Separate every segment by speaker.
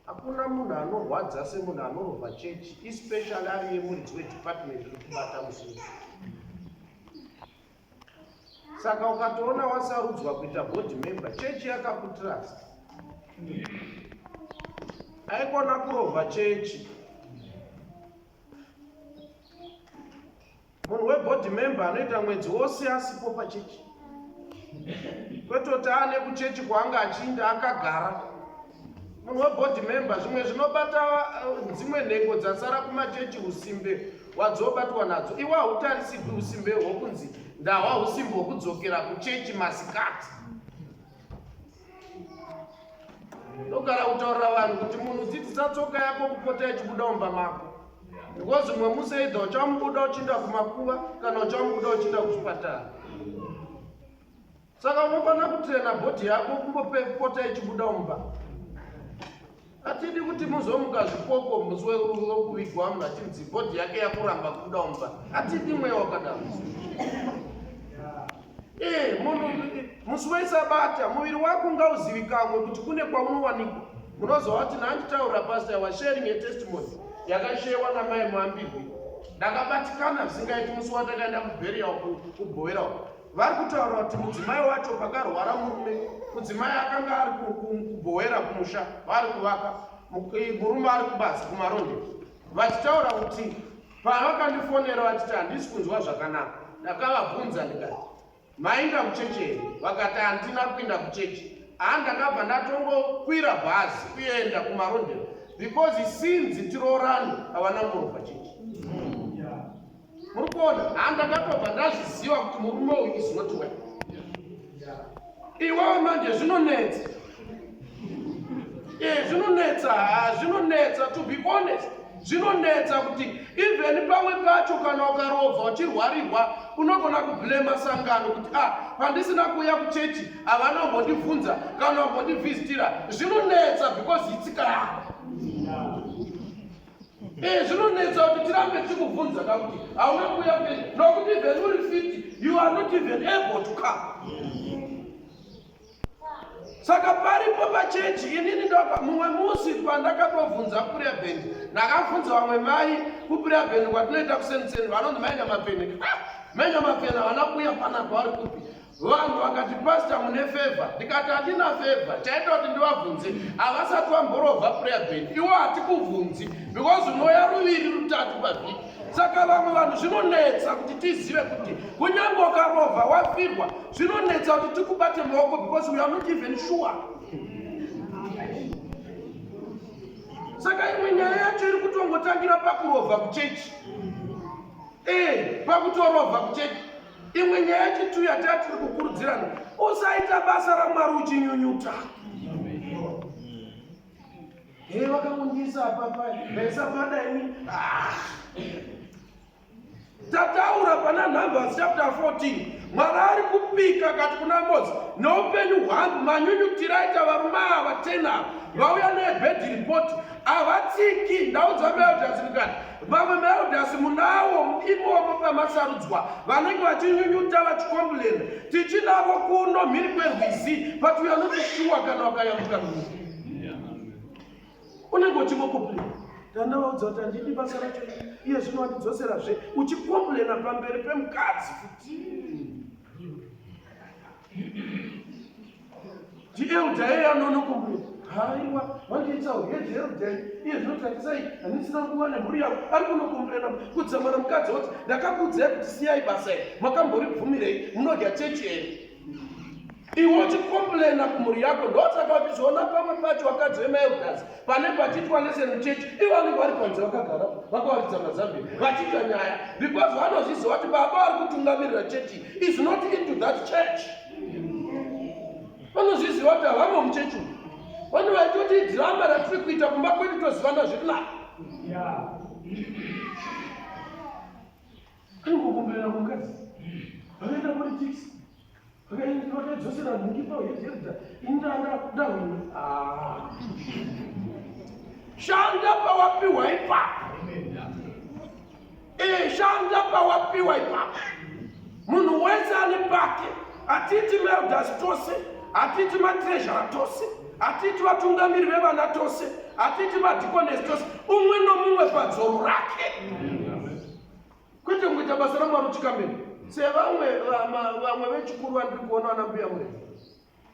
Speaker 1: Hakuna munhu anorwadza semunhu anorovha chechi, especially ari yemuridzi wedepartment riri kubata musoro. Saka ukatoona wasarudzwa kuita board member, chechi yakakutrust. Aikona kurovha chechi. Munhu weboard member anoita mwedzi wose asipo pachechi. Kwetoti ane kuchechi kwaanga achiinda akagara. Munhu weboard member zvimwe zvinobata eh, dzimwe nhengo dzasara kumachechi usimbe wadzobatwa nadzo. Iwe hautarisigwi usimbe hwokunzi ndahwa usimbe hwokudzokera kuchechi masikati. Ndogara kutaurira vanhu kuti munhu dzidzisa tsoka yako kupota ichibuda mumba mako because mumwe musi either uchamubuda uchiinda kumakuva kana uchamubuda uchiinda kuchipatara. Saka unofanira kutrena bhodhi yako kumbopota ichibuda mumba. Hatidi kuti muzomuka zvipoko musi wekuvigwa munhu achinzi bhodhi yake yakuramba kubuda mumba. Hatidi mweya wakadaro. Eh, munhu musi wesabata muviri wako ngauzivikanwe kuti kune kwaunowanikwa. Munoziva kuti nhanditaura pastor I was sharing a testimony yakashewa namai Muambirwi. Ndakabatikana zvisingaiti musi watakaenda kuburial kubhowera uko. Vari kutaura kuti mudzimai wacho pakarwara murume, mudzimai akanga ari kubhowera kumusha vari kuvaka, murume ari kubasa kumaronde. Vachitaura kuti pavakandifonera vachiti handisi kunzwa zvakanaka, ndakavabvunza ndikati maenda kuchechi here? Vakati handina kuenda kuchechi. Haa ndakabva ndatongokwira bhazi kuenda kumarondera because since tiroorane havana kurovha chechi. Muri kuona? Haa ndakatobva ndazviziva kuti murume uyu is not well. Iwewe manje zvinonetsa. Eh, zvinonetsa, haa zvinonetsa to be honest. Zvinonetsa kuti even pamwe pacho kana ukarovha uchirwarirwa unogona kublema sangano kuti ah pandisina kuuya kuchechi havana kumbondibvunza kana kumbondivhizitira. Zvinonetsa because itsika yako. Eh, zvinonetsa kuti tirambe tichikubvunza ka kuti hauna kuuya kuchechi nokuti even uri fit you are not even able to come. Saka paripo pachechi inini ndoka mumwe musi pandakatobvunza prayer band ndakabvunza vamwe mai kuprayer band kwatinoita kuseniseni vanonzi mai Nyamapfene. Ah, mai Nyamapfene havana kuuya panapa vari kupi? Vanhu vakati pastor mune favor, ndikati handina favor. Chaita kuti ndivabvunze havasati vamborovha prayer band. Iwo hatikubvunzi because unouya ruviri rutatu pavhiki. Saka vamwe vanhu zvinonetsa kuti tizive kuti kunyange ukarovha wafirwa zvinonetsa kuti tikubate maoko because we are not even sure. Saka imwe nyaya yacho iri kutongotangira pakurovha kuchechi. Eh, pakutorovha kuchechi. Imwe nyaya yechitu yataa tiri kukurudzirana, usaita basa raMwari uchinyunyuta. Hey, vakangondiisa apa ndaisapadaini. Ah. Tataura pana Numbers chapter 14, Mwari ari kupika kati kuna Moses, neupenyu hwangu manyunyutiro aita varume ava 10 ava vauya nebad report havatsiki. Ndaudza maelders ndikati vamwe maelders munawo imomo pamasarudzwa vanenge vachinyunyuta vachikomplena, tichinavo kuno mhiri kwerwizi but we are not sure kana vakayambuka rwizi unenge uchingokomplena. Ndandavaudza kuti handidi basa racho iye zvino wandidzoserazve uchikomplena pamberi pemukadzi futi. Ndielda yeye anonokomplena haiwa wandiita uhead elda iye zvino tarisai handisina nguva nemhuri yavo ari kunokomplena kudzamara mukadzi woti ndakakuudzai kuti siyai basa iri makamboribvumirei munodya chechi here iwe uchikomplena kumhuri yako. Ndosaka uchizoona pamwe pacho vakadzi vemaelders pane pachiitwa lesson muchechi ivo vanenge vari panze vakagara vakawaridza mazambia vachiita nyaya because vanozviziva kuti baba vari kutungamirira chechi is not into that church. Vanozviziva kuti havamo muchechi umu, vano vaitoti idrama ratiri kuita kumba kwedu tozivana zviri nako. Anongokomplena kumukadzi vakaita politics vakaidzosera nhingi pauyedza indanda ndahwina. Shanda pawapiwa ipapo. Eh, shanda pawapiwa ipapo. Munhu wese ane pake. Hatiti maelders tose, hatiti matreasurer tose, Hatiti vatungamiri vevana tose, hatiti madhikonesi tose, umwe nomumwe padzoro rake. Kwete kungoita basa raMwari uchikamira sevamwe vamwe vechikuru vandiri kuona vana mbuya murefu.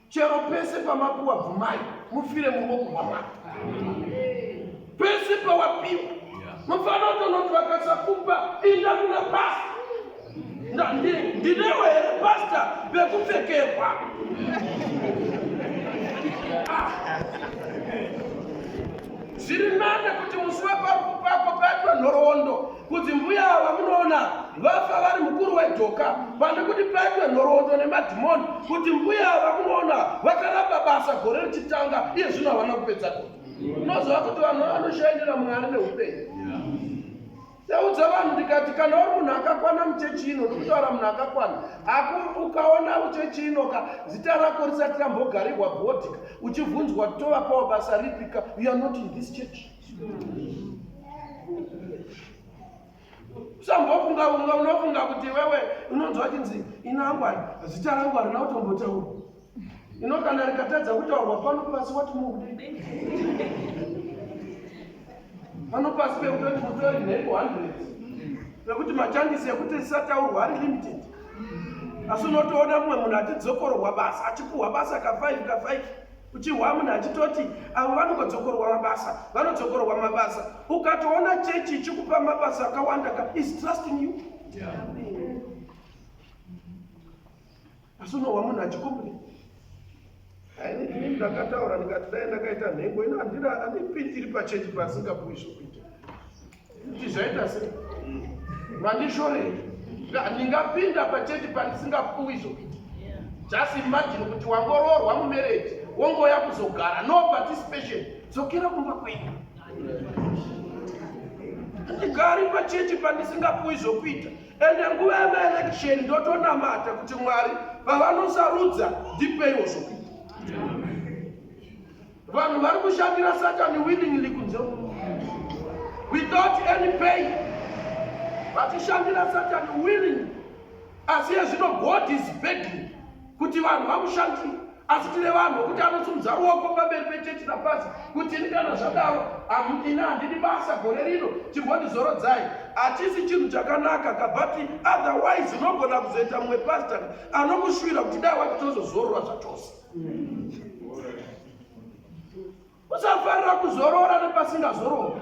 Speaker 1: Chero pese pamapuwa bvumai mufire muruoko rwaMwari. Pese pawapiwa mufanira kutonoti vakasakupa inda kuna pasta. Ndinewe here pasta vekupfekerwa? Ah. Zviri nane kuti musi weparufu pako paitwe nhoroondo kuti mbuya ava munoona vafa vari mukuru wedhoka pane kuti paitwe nhoroondo nemadhimoni kuti mbuya ava munoona vakaramba basa gore richitanga iye zvino havana kupedza gore. Unoziva kuti vanhu vanoshainira Mwari neupenyu. Ndaudza vanhu ndikati kana uri munhu akakwana muchechi ino ndikutaura munhu akakwana aku ukaona muchechi ino ka zita rako risati rambogarirwa bhodhi ka uchibvunzwa kuti tovapawo basa ripi ka you are not in this church usambofunga unga unofunga kuti iwewe unonzwa chinzi inangu zita rangu harina kutombotaurwa ino kana rikatadza kutaurwa pano pasi wati mukude pano pasi pekutoti mutori nhengo hundreds pekuti machandisi ekuti risataurwa ari limited asi unotoona mumwe munhu achidzokororwa basa achipuhwa basa ka5 ka5 uchihwa munhu achitoti avo vanongodzokororwa mabasa vanodzokororwa mabasa ukatoona chechi ichikupa mabasa akawanda ka is trusting you yeah. Asi unohwa munhu achicomplain. Ini ndakataura ndikati dai ndakaita nhengo ino handina handipindiri pachechi pasingapuwi zvokuita. Kuti zvaita sei? Mandishorei. Ndingapinda pachechi pandisingapuwi zvokuita. Just imagine kuti wangoroorwa mumarriage wongouya kuzogara no participation. Dzokera kumba kwenyu. Ndigari pachechi pandisingapuwi zvokuita. Ende nguva yemaelection ndotonamata kuti Mwari pavanosarudza ndipeiwo zvokuita. Vanhu vari kushandira Satani willingly kunze without any pay, vachishandira Satani willingly. Asi yezvino God is begging kuti vanhu vamushandire. Asi tine vanhu vokuti anosimudza ruoko pamberi pechechi napasi kuti ini kana zvadaro ini handidi basa gore rino chimbondizorodzai. Hachisi chinhu chakanaka ka but otherwise unogona kuzoita mumwe pastor anokushuvira kuti dai wati tozozorora zvachose. Usafarira kuzorora nepasingazorora.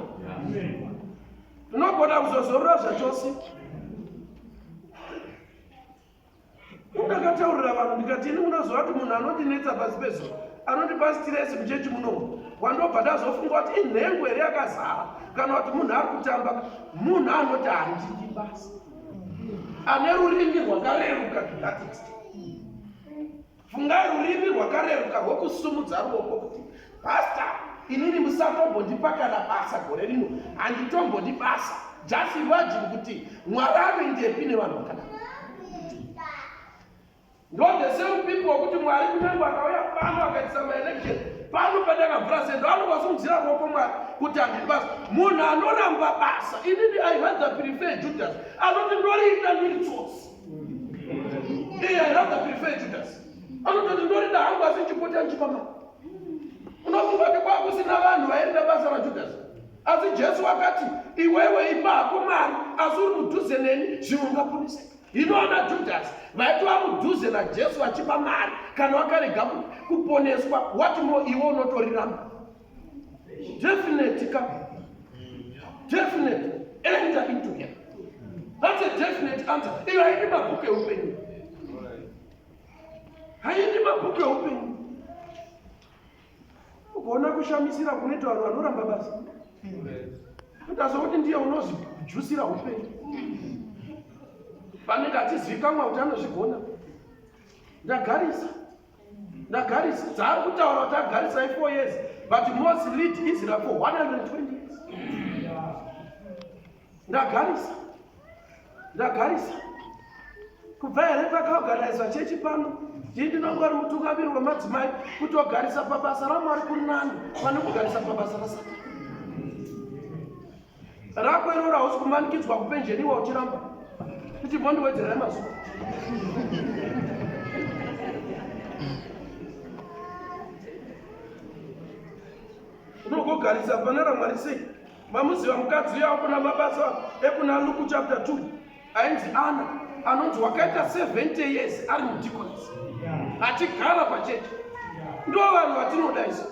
Speaker 1: Unogona kuzozorora zvachose. Ndakataurira vanhu ndikati ini munoziva kuti munhu anondinetsa pasi pezuva anondipa stress muchechi munomu wandobva ndazofunga kuti inhengo here yakazara kana kuti munhu ari kutamba munhu anoti handidi basa ane rurimi rwakareruka to that extent Fungai rurimi rwakareruka rwokusumudza ruoko kuti pasta inini musatombondipa kana basa gore rino handitombodi basa just imagine kuti mwari anoendepi nevanhu vakadaro ndo the same people wekuti mwari kunyange akauya pano akaitisa maelection pano padakavhura sendo anongosumudzira ruoko mwari kuti handidi basa munhu anoramba basa inini i rather prefer judas anoti ndoriita ndiri tsotsi iye I rather prefer Judas anototi ndorida hangu asi ndichipota ndichipa mari unofunga kuti kwakusina vanhu vairida basa raJudas asi Jesu akati iwewe ipa hako mari asi uri mudhuze neni zvimwe ungaponeseka hino ana Judas vaitova mudhuze naJesu vachipa mari kana vakarega kuponeswa what more iwe unotoriramba Definite ka. Definite. Enter into him. That's a definite answer. Iyo haidi mabhuku eupenyu. Haidi mabhuku eupenyu. Ugoona kushamisira kunoita vanhu vanoramba basa. Kuita sokuti ndiye unozvijusira upenyu. Panenge achizivikanwa kuti anozvigona. Ndagarisa. Ndagarisa dzaari kutaura kuti agarisa i 4 years but Moses lead Israel for 120 years. Ndagarisa. Ndagarisa. Kubva here pakaorganizwa chechi pano ndii ndinonga uri mutungamiri wemadzimai kutogarisa pabasa raMwari kuri nani pane kugarisa pabasa raSatani. Rako iroro hausi kumanikidzwa kupenjeniwa uchiramba kuti mondiwedzerai mazuva. Unogogarisa pana raMwari sei? Mamuziva mukadzi uya wekuna Mabasa ekuna Luke chapter 2 ainzi Ana anonzi wakaita 70 years ari mudeaconess achigara pachechi. Ndo vanhu vatinoda isu,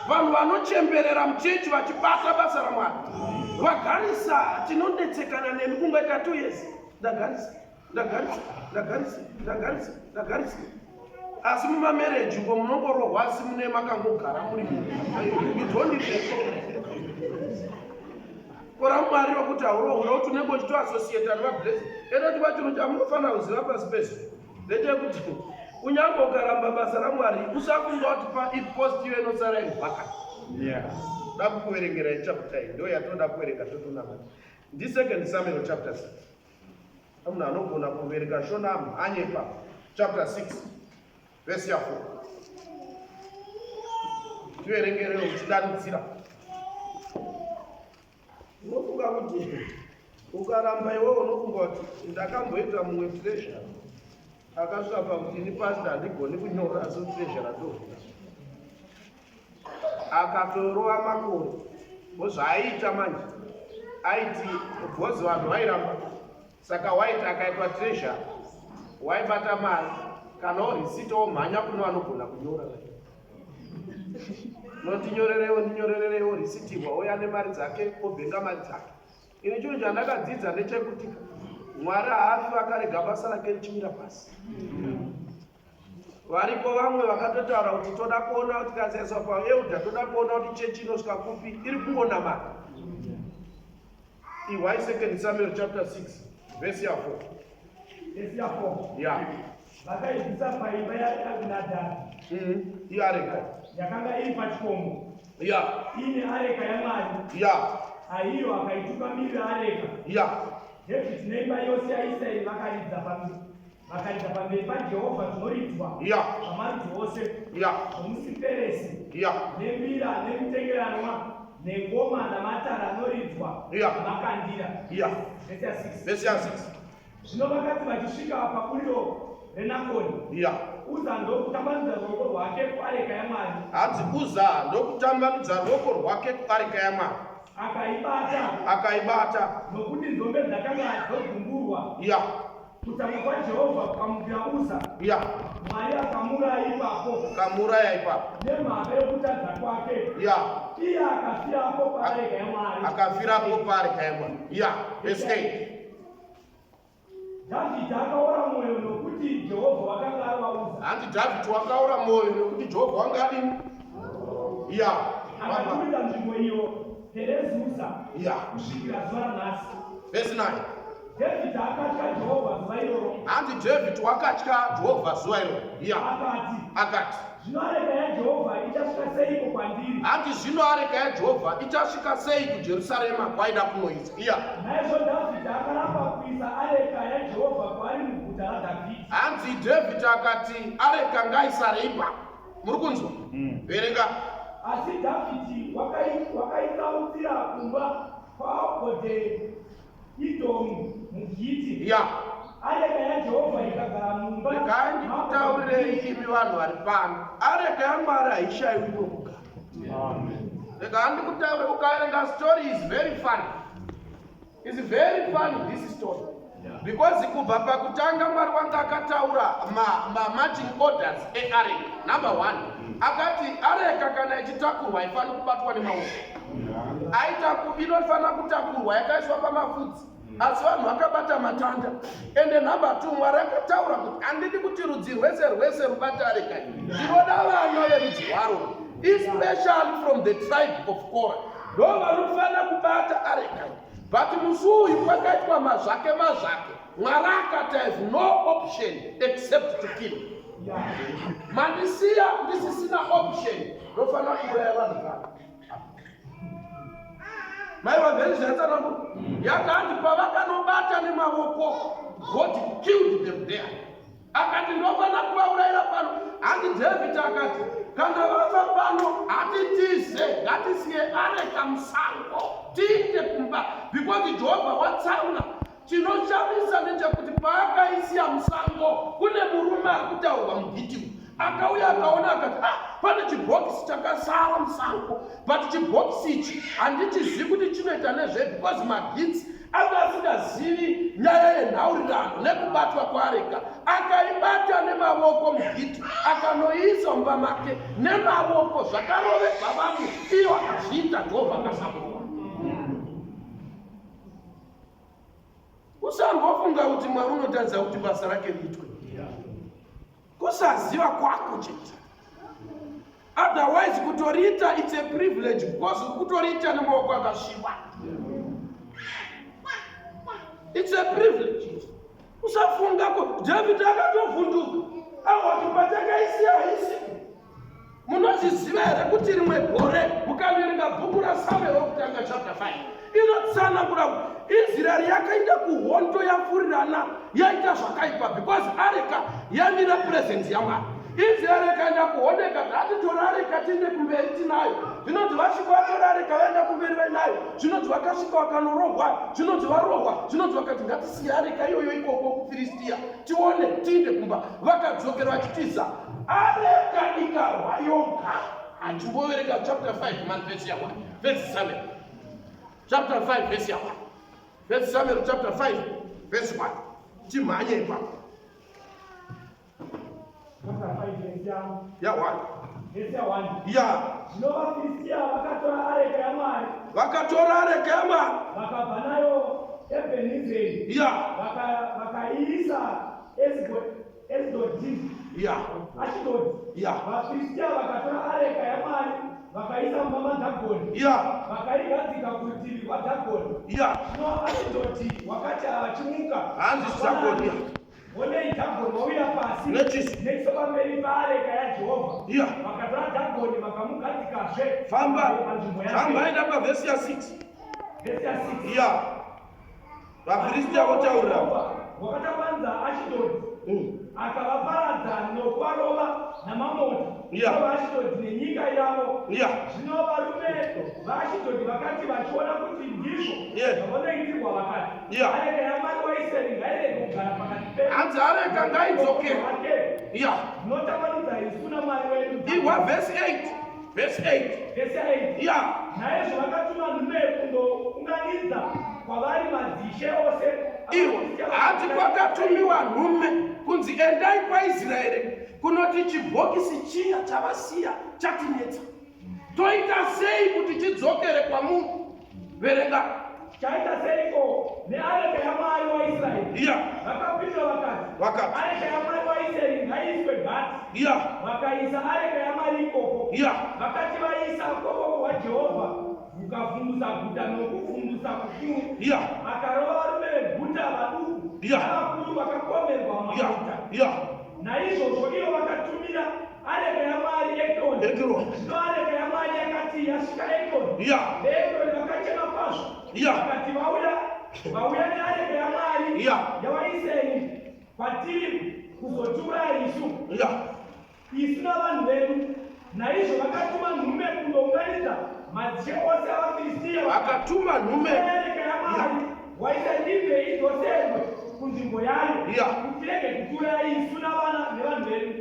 Speaker 1: vanhu vanochemberera muchechi vachibata basa raMwari. Vagarisa, tinonetsekana nemi kungaita 2 years ndagarisa ndagarisa ndagarisa ndagarisa ndagarisa asi mumamereji uko munongorohwa asi mune makangogara muri you don't even kora mwari rokuti haurohwi rokuti unenge uchitoasociata nevablessing ende chiva chinhu chamunofanira kuziva pasi pesu ndechekuti kunyange ukaramba basa ramwari usafunga kuti paipost iyo inosara iri vacant. Da kukuverengera chapter iyi ndo yatoda kuverenga totonamata. Ndi2 Samuel chapter 6. Munhu anogona kuverenga Shona amhanye ipapo. Chapter 6 verse ya 4. Tiverengerere uchidanidzira. Unofunga kuti ukaramba iwewe, unofunga kuti ndakamboita mumwe treasurer akasvika pakuti ini pastor handigoni kunyora, asi treasurer ndovina. Akatorova makore ozvaaiita manje, aiti bhozi vanhu vairamba, saka waiti akaitwa treasurer waibata mari kana orisiti omhanya kune vanogona kunyora, notinyorerewo, ndinyorererewo risitirwa, ouya nemari dzake, obhenga mari dzake. Ini chinhu chandakadzidza ndechekuti Mwari haafi vakarega basa rake richiwira pasi. Variko vamwe vakatotaura kuti toda kuona kuti tikasaiswa paelder, toda kuona kuti chechi inosvika kupi iri kungonamata. Ihwai 2 Samuel chapter 6 verse ya 4.
Speaker 2: Verse ya 4.
Speaker 1: Ya.
Speaker 2: Vakaibvisa paimba yaAbinadhabhi
Speaker 1: Iyo areka
Speaker 2: yakanga iri pachikomo iine areka yaMwari. Ahiyo akaitukamirira areka. David neimba yose yaIsraeri vakaridza pamberi paJehovha zvinoridzwa zvamarudzi ose zvomusiperesi nembira nemitengeranwa nengoma namatara anoridzwa namakandira. Vhesi ya6.
Speaker 1: Verse ya 6.
Speaker 2: Zvino vakati vachisvika paburiro reNakoni, Uza ndokutambanudza ruoko rwake kuareka yaMwari.
Speaker 1: Hanzi Uza ndokutambanudza ruoko rwake kuareka yaMwari.
Speaker 2: Akaibata.
Speaker 1: Akaibata.
Speaker 2: Nokuti nzombe dzakanga dzogumburwa. Kutsamwa kwaJehovha kukamukira Uza. Mwari akamuraya ipapo.
Speaker 1: Kamuraya ipapo.
Speaker 2: Nemhaka yokutadza kwake. Iye akafirapo paareka yaMwari.
Speaker 1: Akafirapo paareka yaMwari. Ya, verse 8.
Speaker 2: Dhavhidhi akaora mwoyo nokuti Jehovha wakanga arova Uza.
Speaker 1: Hanzi Dhavhidhi wakaora mwoyo nokuti Jehovha wanga adini? Ya.
Speaker 2: Akatumidza nzvimbo iyo Perezuza kusvikira zuva ranhasi.
Speaker 1: Verse 9.
Speaker 2: Dhavhidhi akatya Jehovha zuva iroro.
Speaker 1: Hanzi David wakatya Jehovha zuva iroro. Ya.
Speaker 2: Akati,
Speaker 1: Akati,
Speaker 2: "Zvino areka yaJehovha ichasvika seiko kwandiri?"
Speaker 1: Hanzi zvino areka yaJehovha ichasvika sei kuJerusarema kwaida kunoisa? Iya.
Speaker 2: Naizvo Dhavhidhi akaramba kuisa areka yaJehovha kwaari muguta raDhavhidhi.
Speaker 1: Hanzi David akati areka ngaisare ipapo. Muri kunzwa? Verenga.
Speaker 2: Asi Dhavhidhi wakaitsautsira kumba kwaObhedhi-Edhomu muGiti. Areka yaJehovha ikagara mumba.
Speaker 1: Regai ndikutaurirei imi vanhu vari pano, areka yaMwari haishayiwi pokugara. Regai ndikutaure, ukaverenga story is very funny, is very funny this story, because kubva pakutanga Mwari wanga akataura mamarching orders eareka. Number one, akati areka kana ichitakurwa haifaniri kubatwa nemaoko, inofanira kutakurwa yakaiswa pamafudzi, asi vanhu vakabata matanda. Ende number two, Mwari akataura kuti handidi kuti rudzi rwese rwese rubate areka, ndinoda vana verudzi rwaro, especially from the tribe of Kora, ndo vanofanira kubata areka. But musi uyu kwakaitwa mazvake mazvake. Mwari akati, "I have no option except to kill." Mandisiya ndisisina option, ndofanira kuuraya vanhu vano. Maiwa vheri zvatsanangu yakanzi pavakanobata nemavoko, God killed them there. Akati ndofanira kuvaurayira pano. Hanzi David akati kana vafa pano hatitize, ngatisiye areka musango tiinde kumba because Jehovha watsamwa. Chinoshamisa ndechekuti paakaisiya musango, kune murume ari kutaurwa muGitimu. Akauya akaona akati, ah, pane chibhokisi chakasara musango, but chibhokisi ichi handichizivi kuti chinoita nezvei, because magitsi anga asingazivi nyaya yenhaurirano nekubatwa kwaareka. Akaibata nemavoko mugiti, akanoiisa mumba make nemavoko, zvakarovegwa vamwe, iyo akazviita. Jehovha akasamurwa. Usambofunga kuti Mwari unotadza kuti basa rake riitwe. Kusaziva kwako chete. Otherwise kutoriita it's a privilege, because kutoriita nemaoko akasviba. It's a privilege. Usafunga ko David akatovhunduka. Awati patakaisiya haisi. Munozviziva here kuti rimwe gore mukaverenga bhuku raSamuel wokutanga chapter 5 inotsanangura kuti Israeri yakaenda kuhondo yafurirana yaita zvakaipa, because areka yamira presence yaMwari. Israeri ikaenda kuhondo ikati hatitora areka tiende kumberi tinayo. Zvinonzi vasvika vatora areka vaenda kumberi vainayo. Zvinonzi vakasvika vakanorohwa. Zvinonzi varohwa. Zvinonzi vakati ngatisiye areka iyoyo ikoko kuFiristiya tione tiinde kumba. Vakadzokera vachitiza. Areka ikarwa yoga. Achimboverenga chapter 5 man verse ya 1. Verse 7. Chapter 5 verse ya 1. Verse Samuel chapter 5 verse 1. Timhanye ipapo.
Speaker 2: Chapter 5 verse ya
Speaker 1: Ya 1.
Speaker 2: Verse ya 1.
Speaker 1: Ya.
Speaker 2: Zvino vaFiristia vakatora areka yaMwari.
Speaker 1: Vakatora areka yaMwari.
Speaker 2: Vakabva nayo Ebhenizeri.
Speaker 1: Ya.
Speaker 2: Vakaiisa Esdodhi.
Speaker 1: Ya.
Speaker 2: Ashidodhi.
Speaker 1: Ya.
Speaker 2: VaFiristia vakatora areka yaMwari vakaisa mumba maDhagoni.
Speaker 1: Ya.
Speaker 2: Vakaigadzika kurutivi rwaDhagoni.
Speaker 1: Ya.
Speaker 2: Zvino Ashidhodhi wakati achimuka.
Speaker 1: Hanzi Dhagoni.
Speaker 2: Onei Dhagoni wawira pasi
Speaker 1: Nechiso.
Speaker 2: Nechiso pamberi paareka yaJehovha.
Speaker 1: Ya.
Speaker 2: Vakatora Dhagoni vakamugadzikazve
Speaker 1: Famba.
Speaker 2: panzvimbo yake.
Speaker 1: Famba enda pavhesi ya 6.
Speaker 2: Vhesi ya 6.
Speaker 1: Ya. VaFiristia votaurira.
Speaker 2: Wakatambanudza Ashidhodhi akavaparadza nokuvarova namamota. VaAshidhodhi nenyika yavo. Zvino varume vaAshidhodhi vakati vachiona kuti ndizvo zvavanoitirwa, vakati, Areka yaMwari waIsraeri ngairege kugara pakati pedu.
Speaker 1: Hanzi areka ngaidzokere.
Speaker 2: Zvinotambanudza isu naMwari wedu.
Speaker 1: Ihwa vhesi 8. Vhesi 8.
Speaker 2: Vhesi 8. Naizvo vakatuma nhume kundounganidza kwavari madzishe ose.
Speaker 1: Iwa hanzi kwakatumiwa nhume kunzi endai kwaIsraeri kunoti chibhokisi chiya chavasiya chatinetsa, toita sei kuti chidzokere kwamuri? Verenga.
Speaker 2: Chaita seiko neareka yaMwari waIsraeri? Vakapindura vakati,
Speaker 1: Vakati.
Speaker 2: Areka yaMwari waIsraeri ngaiiswe Gati. Vakaisa areka yaMwari ikoko. Vakati vaisa, ukoko hwaJehovha hukavhundusa guta nokuvhundusa kukuru. Akarova varume veguta vaduku navakuru vakakomerwa mumaguta. Naizvozvo ivo vakatumira areka yaMwari Ekroni.
Speaker 1: Ekroni.
Speaker 2: Zvino areka yaMwari yakati yasvika Ekroni, veEkroni vakachema kwazvo. Vakati, vauya neareka yaMwari yavaIsraeri kwatiri kuzotiuraya isu. Isu navanhu vedu. Naizvo vakatuma nhume kundounganidza madzishe ose avaFiristia.
Speaker 1: Vakatuma nhume.
Speaker 2: Areka yaMwari waIsraeri idzoserwe kunzvimbo yayo, kuti irege kutiuraya isu navana nevanhu vedu.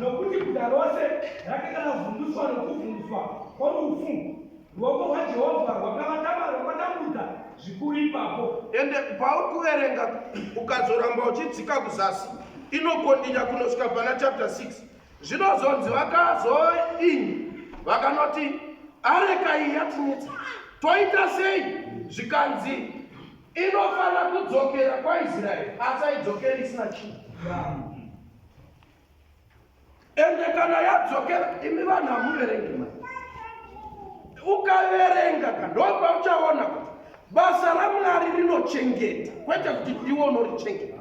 Speaker 2: Nokuti guta rose rakanga ravhunduswa nokuvhunduswa kworufu. Ruoko rwaJehovha rwakavatambudza zvikuru ipapo.
Speaker 1: Ende pauri kuverenga ukazoramba uchidzika kuzasi inokondinya kunosvika pana chapter 6. Zvinozonzi vakazoini vakanoti areka iyi yatinetsa, toita sei? Zvikanzi inofana kudzokera kwaIsraeri, asi aidzokeri isina chinhu. Ende kana yadzokera, imi vanhu hamuverengi mai. Ukaverenga ka ndopauchaona kuti basa raMwari rinochengeta, kwete kuti ndiwe unorichengeta.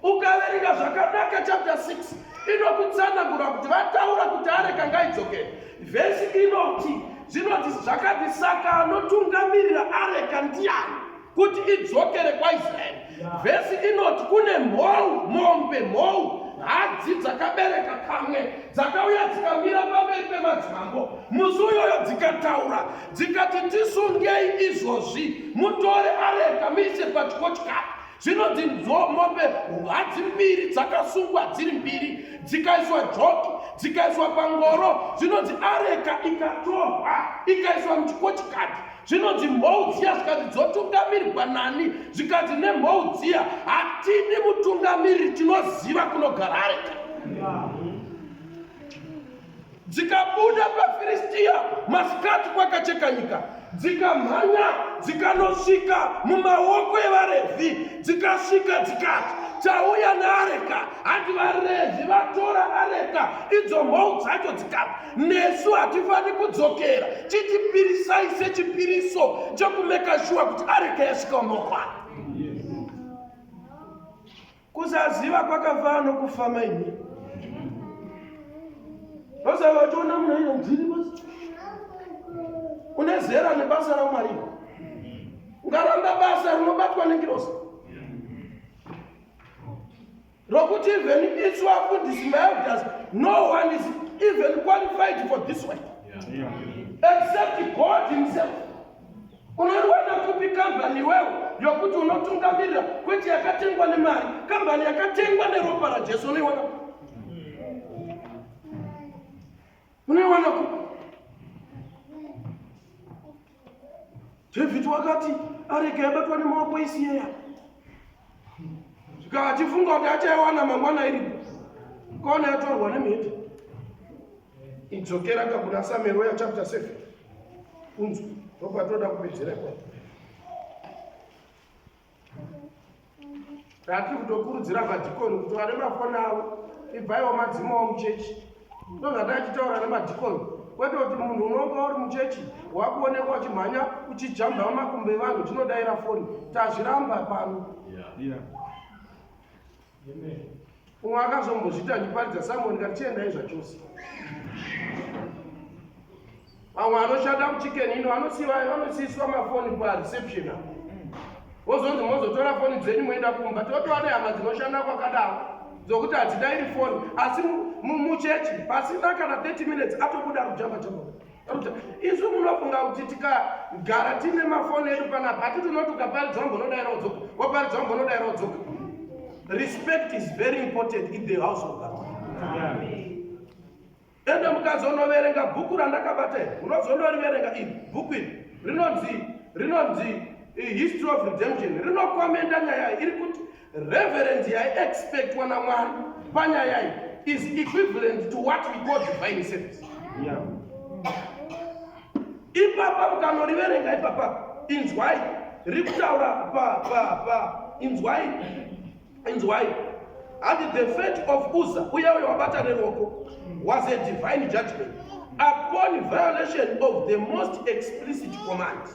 Speaker 1: Ukaverenga zvakanaka chapter 6 inokutsanangura kuti vataura kuti areka ngaidzokere. Vhesi inoti zvinoti zvakati, saka anotungamirira areka ndiani kuti idzokere kwaIsraeri? Vhesi inoti kune mhou, mombe, mhou hadzi dzakabereka kamwe dzakauya dzikamira pamberi pemadzimambo musi uyoyo, dzikataura dzikati, tisungei izvozvi, mutore areka muise pachikochikari. Zvinonzi mombe hadzi mbiri dzakasungwa dziri mbiri dzikaiswa joki dzikaiswa pangoro. Zvinonzi areka ikatorwa ikaiswa muchikochikati. Zvinonzi mhou dziya zvikanzi dzotungamirirwa nani? Zvikanzi nemhou dziya hatidi mutungamiriri, tinoziva kunogara areka. Dzikabuda paFiristiya masikati kwakacheka nyika, dzikamhanya dzikanosvika mumaoko evaRevhi, dzikasvika dzikati, Tauya neareka. Handi vaRevhi vatora areka, idzo mhou dzacho dzikati, Nesu hatifani kudzokera, chitipirisai sechipiriso chekumeka shuwa kuti areka yasvika mumaoko ake. Kusaziva kwakafanana nokufa maini. Basa vachiona munhu aina ndini basa. Une zera nebasa raMwari. Ungaramba basa rinobatwa nengirozi. Rokuti even isu vafundisi maelders, no one is even qualified for this work. Except God himself. Unoriwana kupi kambani iwewe yokuti unotungamirira kwete yakatengwa nemari, kambani yakatengwa neropa raJesu unoiwana kupi? Unoiwana kupi? David wakati arege yabatwa nemaoko isiyeya zvika achifunga kuti achaiwana mangwana iripo kaona yatorwa nemhete. Idzokera ka kuna Samuel uya chapter 7 unzwe ndopatoda kupedzera ipapo. Tatiri kutokurudzira madhikoni kuti vane mafoni avo ibvaiwo madzimawo muchechi. Ndozvatachitaura nemadhikoni kwete kuti munhu unonga uri muchechi wakuonekwa uchimhanya uchijamba makumbo evanhu tinodaira foni tazviramba pano. Umwe akazombozviita achiparidza Samuel ndikati chiendai zvachose. Vamwe vanoshanda kuchicken ino vanosiiswa mafoni pareception apo. Wozonzi mozotora foni dzenyu moenda kumba. Totova nehama dzinoshanda kwakadaro dzokuti hadzidairi foni asi muchechi pasina kana 30 minutes atobuda kujamba jamba. Isu munofunga kuti tikagara tine mafoni edu panapa hatiti unoti ukaparidza wambonodaira wodzoka, waparidza wambonodaira wodzoka. Respect is very important in the house of God. Ende mukazonoverenga bhuku randakabata iri, munozondoriverenga iri bhuku iri rinonzi rinonzi History of Redemption, rinokomenda nyaya iyi iri kuti reverence yaiexpectwa naMwari panyaya iyi is equivalent to what we call divine service. Ipapa mukanoriverenga ipapa inzwai riri kutaura pa pa pa inzwai inzwai hanzi the fate of Uzzah uya uyo wabata neruoko was a divine judgment upon violation of the most explicit command.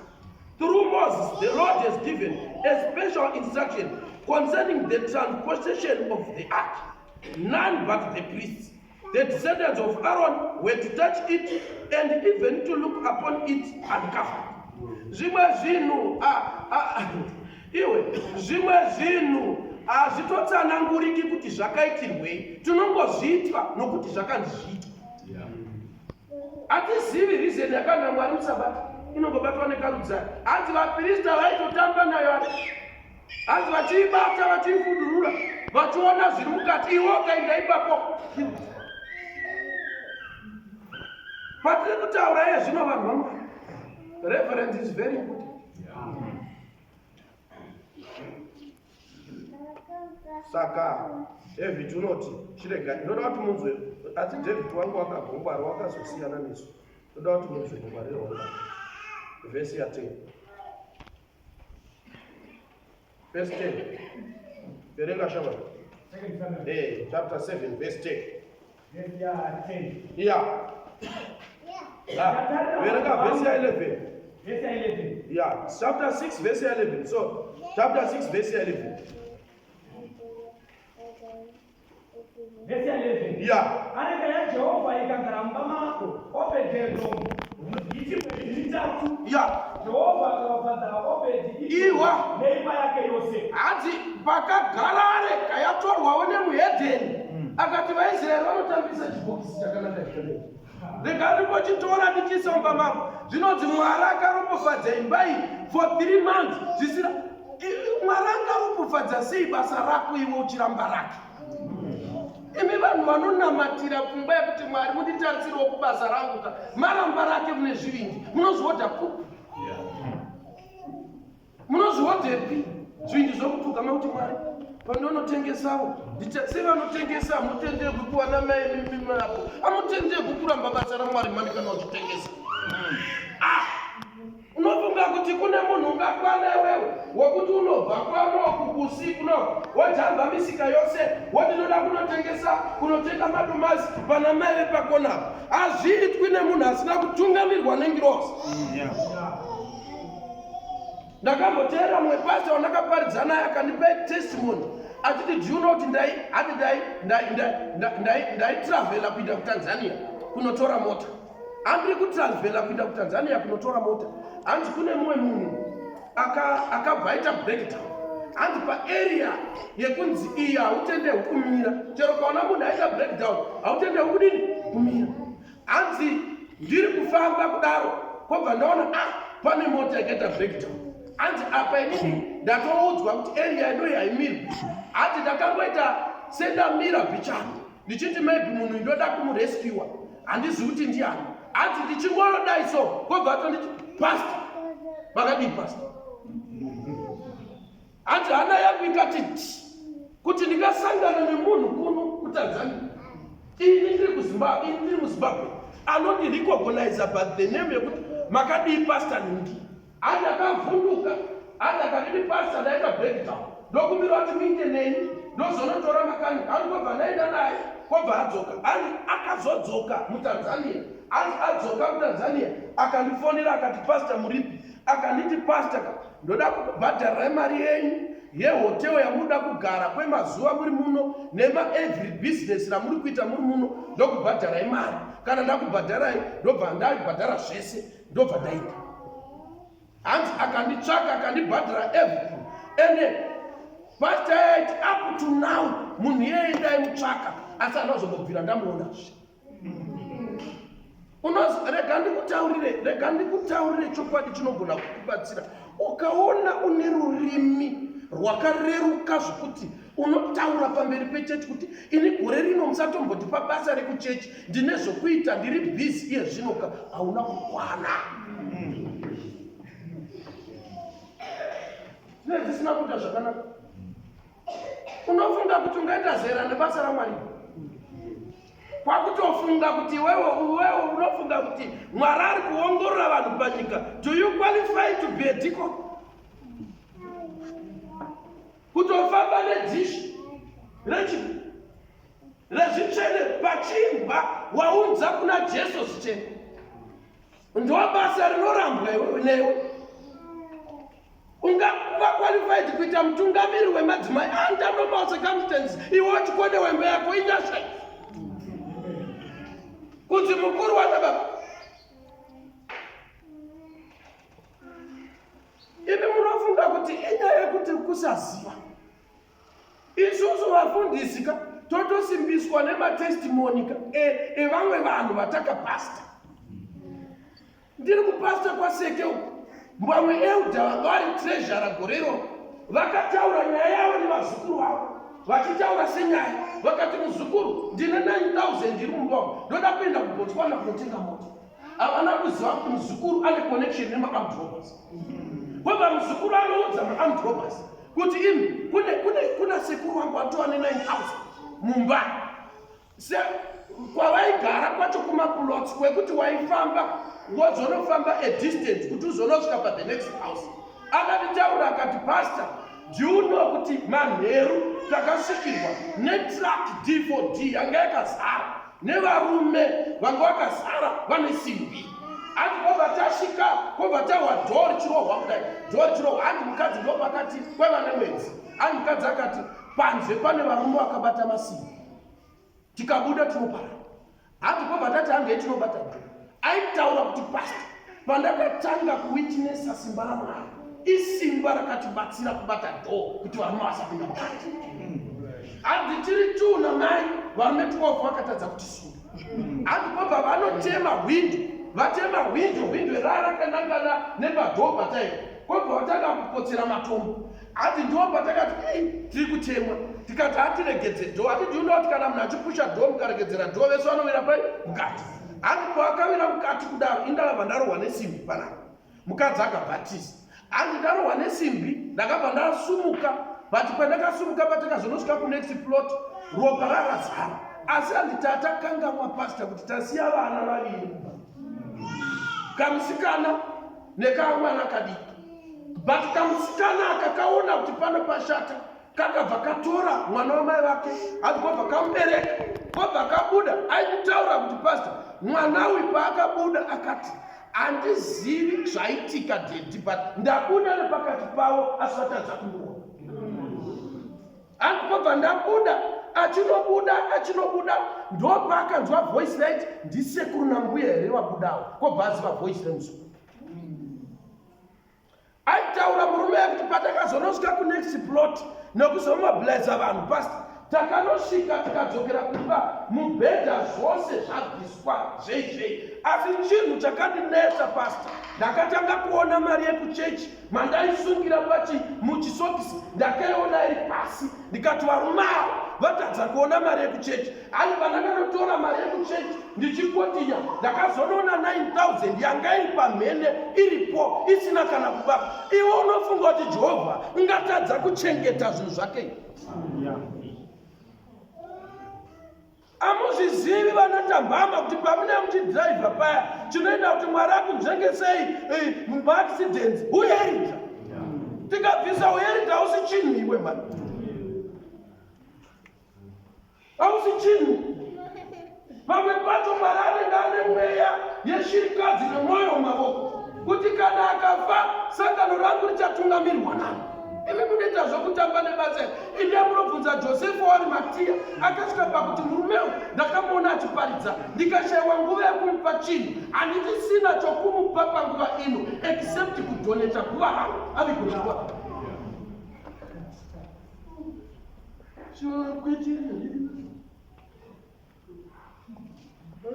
Speaker 1: Through Moses, the Lord has given a special instruction concerning the transportation of the ark. None but the priests, the descendants of Aaron, were to touch it and even to look upon it uncovered. Zvimwe zvinhu iwe, zvimwe zvinhu hazvitotsananguriki kuti zvakaitirwei, tinongozviitwa nokuti zvakanzi zviitwe. Hatizivi reason yakanga Mwari musabata inongobatwa nekarudzai. Hanzi vaprista vaitotamba nayo ari hanzi vachiibata vachiifudurura vachiona zviri mukati iwe ukaenda ipapo. Patiri kutaura iye zvino vanhu vaMwari, reverence is very important. Saka David unoti chirega ndoda kuti munzwe, asi David wangu wakagongwara wakazosiyana nesu. Ndoda kuti munzwe mungwariro wangu. Vhesi ya 10. Verse 10. Verenga shamwari. Eh, chapter 7 verse 10.
Speaker 2: Verse ya 10.
Speaker 1: Yeah. Ah, verenga verse ya 11.
Speaker 2: Verse ya 11.
Speaker 1: Yeah, chapter 6 verse ya 11. So, chapter 6 verse ya 11.
Speaker 2: Verse ya 11.
Speaker 1: Yeah.
Speaker 2: Areka yaJehovha ikagara mumba maObhedhi-Edhomu muGiti mwedzi mitatu.
Speaker 1: Yeah.
Speaker 2: Jehovha akaropafadza Obhedhi
Speaker 1: Iwa.
Speaker 2: neimba yake yose.
Speaker 1: Hanzi pakagara areka yatorwawo nemuhedheni akati vaIsraeri vanotambisa chibhokisi chakanaka chakadai rega ndimbochitora ndichiisa mumba mangu. Zvinonzi Mwari akaropafadza imba iyi for 3 months zvisina. Mwari angaropofadza sei basa rako iwe uchiramba rake? Imi vanhu vanonamatira pfungwa yekuti Mwari munditarisiriwo kubasa rangu ka, maramba rake mune zvivindi, munozvihodha kupi? Munozvihodhepi zvivindi zvokupfugama kuti Mwari pandonotengesawo sevanotengesA hamutenderwi kuwana mai mimako, hamutenderwi kuramba basa raMwari mani kana uchitengesa. Ah! Unofunga kuti kune munhu ungakwana iwewe wekuti unobva kwanoku kusiku no wojamba misika yose woti ndoda kunotengesa kunotenga madomasi pana mai vepakonapo? Hazviitwi nemunhu asina kutungamirwa nengirozi. Ndakamboteera mumwe pastor wandakaparidza naye akandipa testimony achiti, do you know kuti ndai hati ndaitravhela kuenda kuTanzania kunotora mota? Handiri kutravhela kuenda kuTanzania kunotora mota, hanzi kune mumwe munhu akabva aita breakdown, hanzi paarea yekunzi iyi hautendehwi kumira. Chero kaona munhu aita breakdown, hautendehwi kudini? Kumira. Hanzi ndiri kufamba kudaro, kwobva ndaona, ah, pane mota yakaita breakdown. Hanzi apa inini ndatoudzwa kuti area ino haimirwi. Hanzi ndakangoita sendamira bichana, ndichiti maybe munhu ndoda kumurescuwa, handizivi kuti ndiani. Hanzi ndichingonodai so, kwobva atonditi, "Pastor, makadii pastor?" Hanzi hana yangu ikati ti kuti ndingasangana nemunhu kuno kuTanzania, ini ndiri kuZimbabwe, ini ndiri muZimbabwe, anondirecognize by the name yekuti makadii pastor ningi. Hanzi akavhunduka. Hanzi akadini pastor, ndaita breakdown, ndokumbira kuti muinde neni ndozonotora makanika. Hanzi kwobva ndaenda naye, kwobva adzoka. Hanzi akazodzoka muTanzania. Hanzi adzoka muTanzania akandifonera akati, "Pastor, muripi?" Akanditi, "Pastor, ndoda kukubhadharirai mari yenyu yehotel yamunoda kugara kwemazuva muri muno, nema every business ramuri kuita muri muno, ndokubhadharai mari. Kana ndakubhadharai, ndobva ndabhadhara zvese, ndobva ndaita." Hanzi akanditsvaka, akandibhadhara everything. Ende pastor yaiti up to now munhu iyeye ndaimutsvaka, asi handazombobvira ndamuonazve. Rega ndikutaurire, rega ndikutaurire chokwadi chinogona kukubatsira. Ukaona une rurimi rwakareruka zvokuti unotaura pamberi pechechi kuti ini gore rino musatombotipa basa rekuchechi, ndine zvokuita, ndiri busy iye zvinoka, hauna kukwana. Zvine dzisina kuita zvakanaka. Unofunga kuti ungaita zera nebasa raMwari? Kwakutofunga kuti iwewe unofunga kuti Mwari ari kuongorora vanhu panyika. Do you qualify to be a deacon? Kutofamba nedhishi rezvitsvene pachingwa, waunza kuna Jesu zvitsvene, ndo basa rinorambwa iwewe newe. Ungava qualified kuita mutungamiri wemadzimai under normal circumstances, iwe uchikone wembe yako? Inyasha kunzi mukuru wana baba. Imi munofunga kuti inyaya yekuti kusaziva. Isusu vafundisi ka totosimbiswa nematestimony ka evamwe vanhu vatakapasta. Ndiri kupasta kwaSeke uku, vamwe elder vanga vari treasurer gore iroro vakataura nyaya yavo nevazukuru vavo, vachitaura senyaya. Vakati, "Muzukuru, ndine 9000 iri mumba umu, ndoda kuenda kuBotswana kunotenga mota." Havana kuziva kuti muzukuru ane connection nemaarmed robbers. Kwebva muzukuru anoudza maarmed robbers kuti imi kuna sekuru wangu atova ne9000 mumba. Se kwavaigara kwacho kumaplots kwekuti waifamba wozonofamba a distance kuti uzonosvika pa the next house. Akatitaura akati, "Pastor, do you know kuti manheru takasvikirwa netruck D4D yanga yakazara nevarume vanga vakazara vane simbi?" Hanzi kwobva tasvika, kwobva tahwa door richirohwa kudai, door richirohwa. Hanzi mukadzi ndo pakati kwaiva nemwedzi. Hanzi mukadzi akati, "Panze pane varume vakabata masimbi, tikabuda tinoparara." Hanzi kwobva tati handei tinobata door. Aitaura kuti, "Pastor, pandakatanga kuwitnessa simba raMwari, isimba rakatibatsira kubata door kuti varume vasapinda mukati." Hanzi tiri two namai, varume 12 vakatadza kutisunga. Hanzi kwobva vanotema hwindo, vatema hwindo, hwindo raa rakanangana nepadoor pataiva. Kwobva vatanga kupotsera matombo. Hanzi ndiwo patakati ii tiri kutemwa. Tikati hatiregedze dhoo. Hati do you know kuti kana munhu achipusha dhoo mukaregedzera dhoo vese vanowira pai mukati. Hanzi pavakawira mukati kudaro indakabva ndarohwa nesimbi panapa. Mukadzi akabhatisa. Hanzi ndarohwa nesimbi ndakabva ndasumuka but pandakasumuka patakazonosvika kunext plot ropa rarazara. Asi hanzi tatakangamwa pastor kuti tasiya vana vaviri kumba. Kamusikana nekamwana kadiki but kamusikana aka kaona kuti pano pashata kakabva katora mwana wamai vake hanzi kobva kamubereka kobva kabuda aikutaura kuti pastor mwana uyu paakabuda akati handizivi zvaitika dedi but ndabuda nepakati pavo asi vatadza kundiona Andikobva ndabuda achinobuda achinobuda ndopaakanzwa voice right ndisekuru nambuya here vabudawo kobva aziva voice remuzukuru aitaura murume yekuti patakazonosvika kunext plot nekuzomobiliza vanhu past takanosvika tikadzokera kumba mubhedha zvose zvabviswa zvei zvei asi chinhu chakandinetsa pasta ndakatanga kuona mari yekuchechi mandaisungira pachi muchisokisi ndakaiona iri pasi ndikati varume ava vatadza kuona mari yekuchechi ani pandakanotora mari yekuchechi ndichikotinya ndakazonoona 9000 yanga iri pamhene iripo isina kana kubata iwe unofunga kuti jehovha ungatadza kuchengeta zvinhu zvake yeah. Amuzvizivi vana Tambama kuti pamune muchidhiraivha paya chinoita kuti Mwari akunzvengesei eh, mumaaccidents uyeridza. Tikabvisa uyeridza hausi chinhu iwe mhani. Hausi chinhu. Pamwe pacho Mwari anenge ane mweya yeshirikadzi nemwoyo mumavoko kuti kana akafa sangano rangu richatungamirwa nani. Imi munoita zvokutamba nebasa iri. Inde munobvunza Josefa waArimatiya akasvika pakuti murume uyu ndakamuona achiparidza ndikashaiwa nguva yekumupa chinhu handichisina chokumupa panguva ino except kudoneta guva rangu avigwe guva.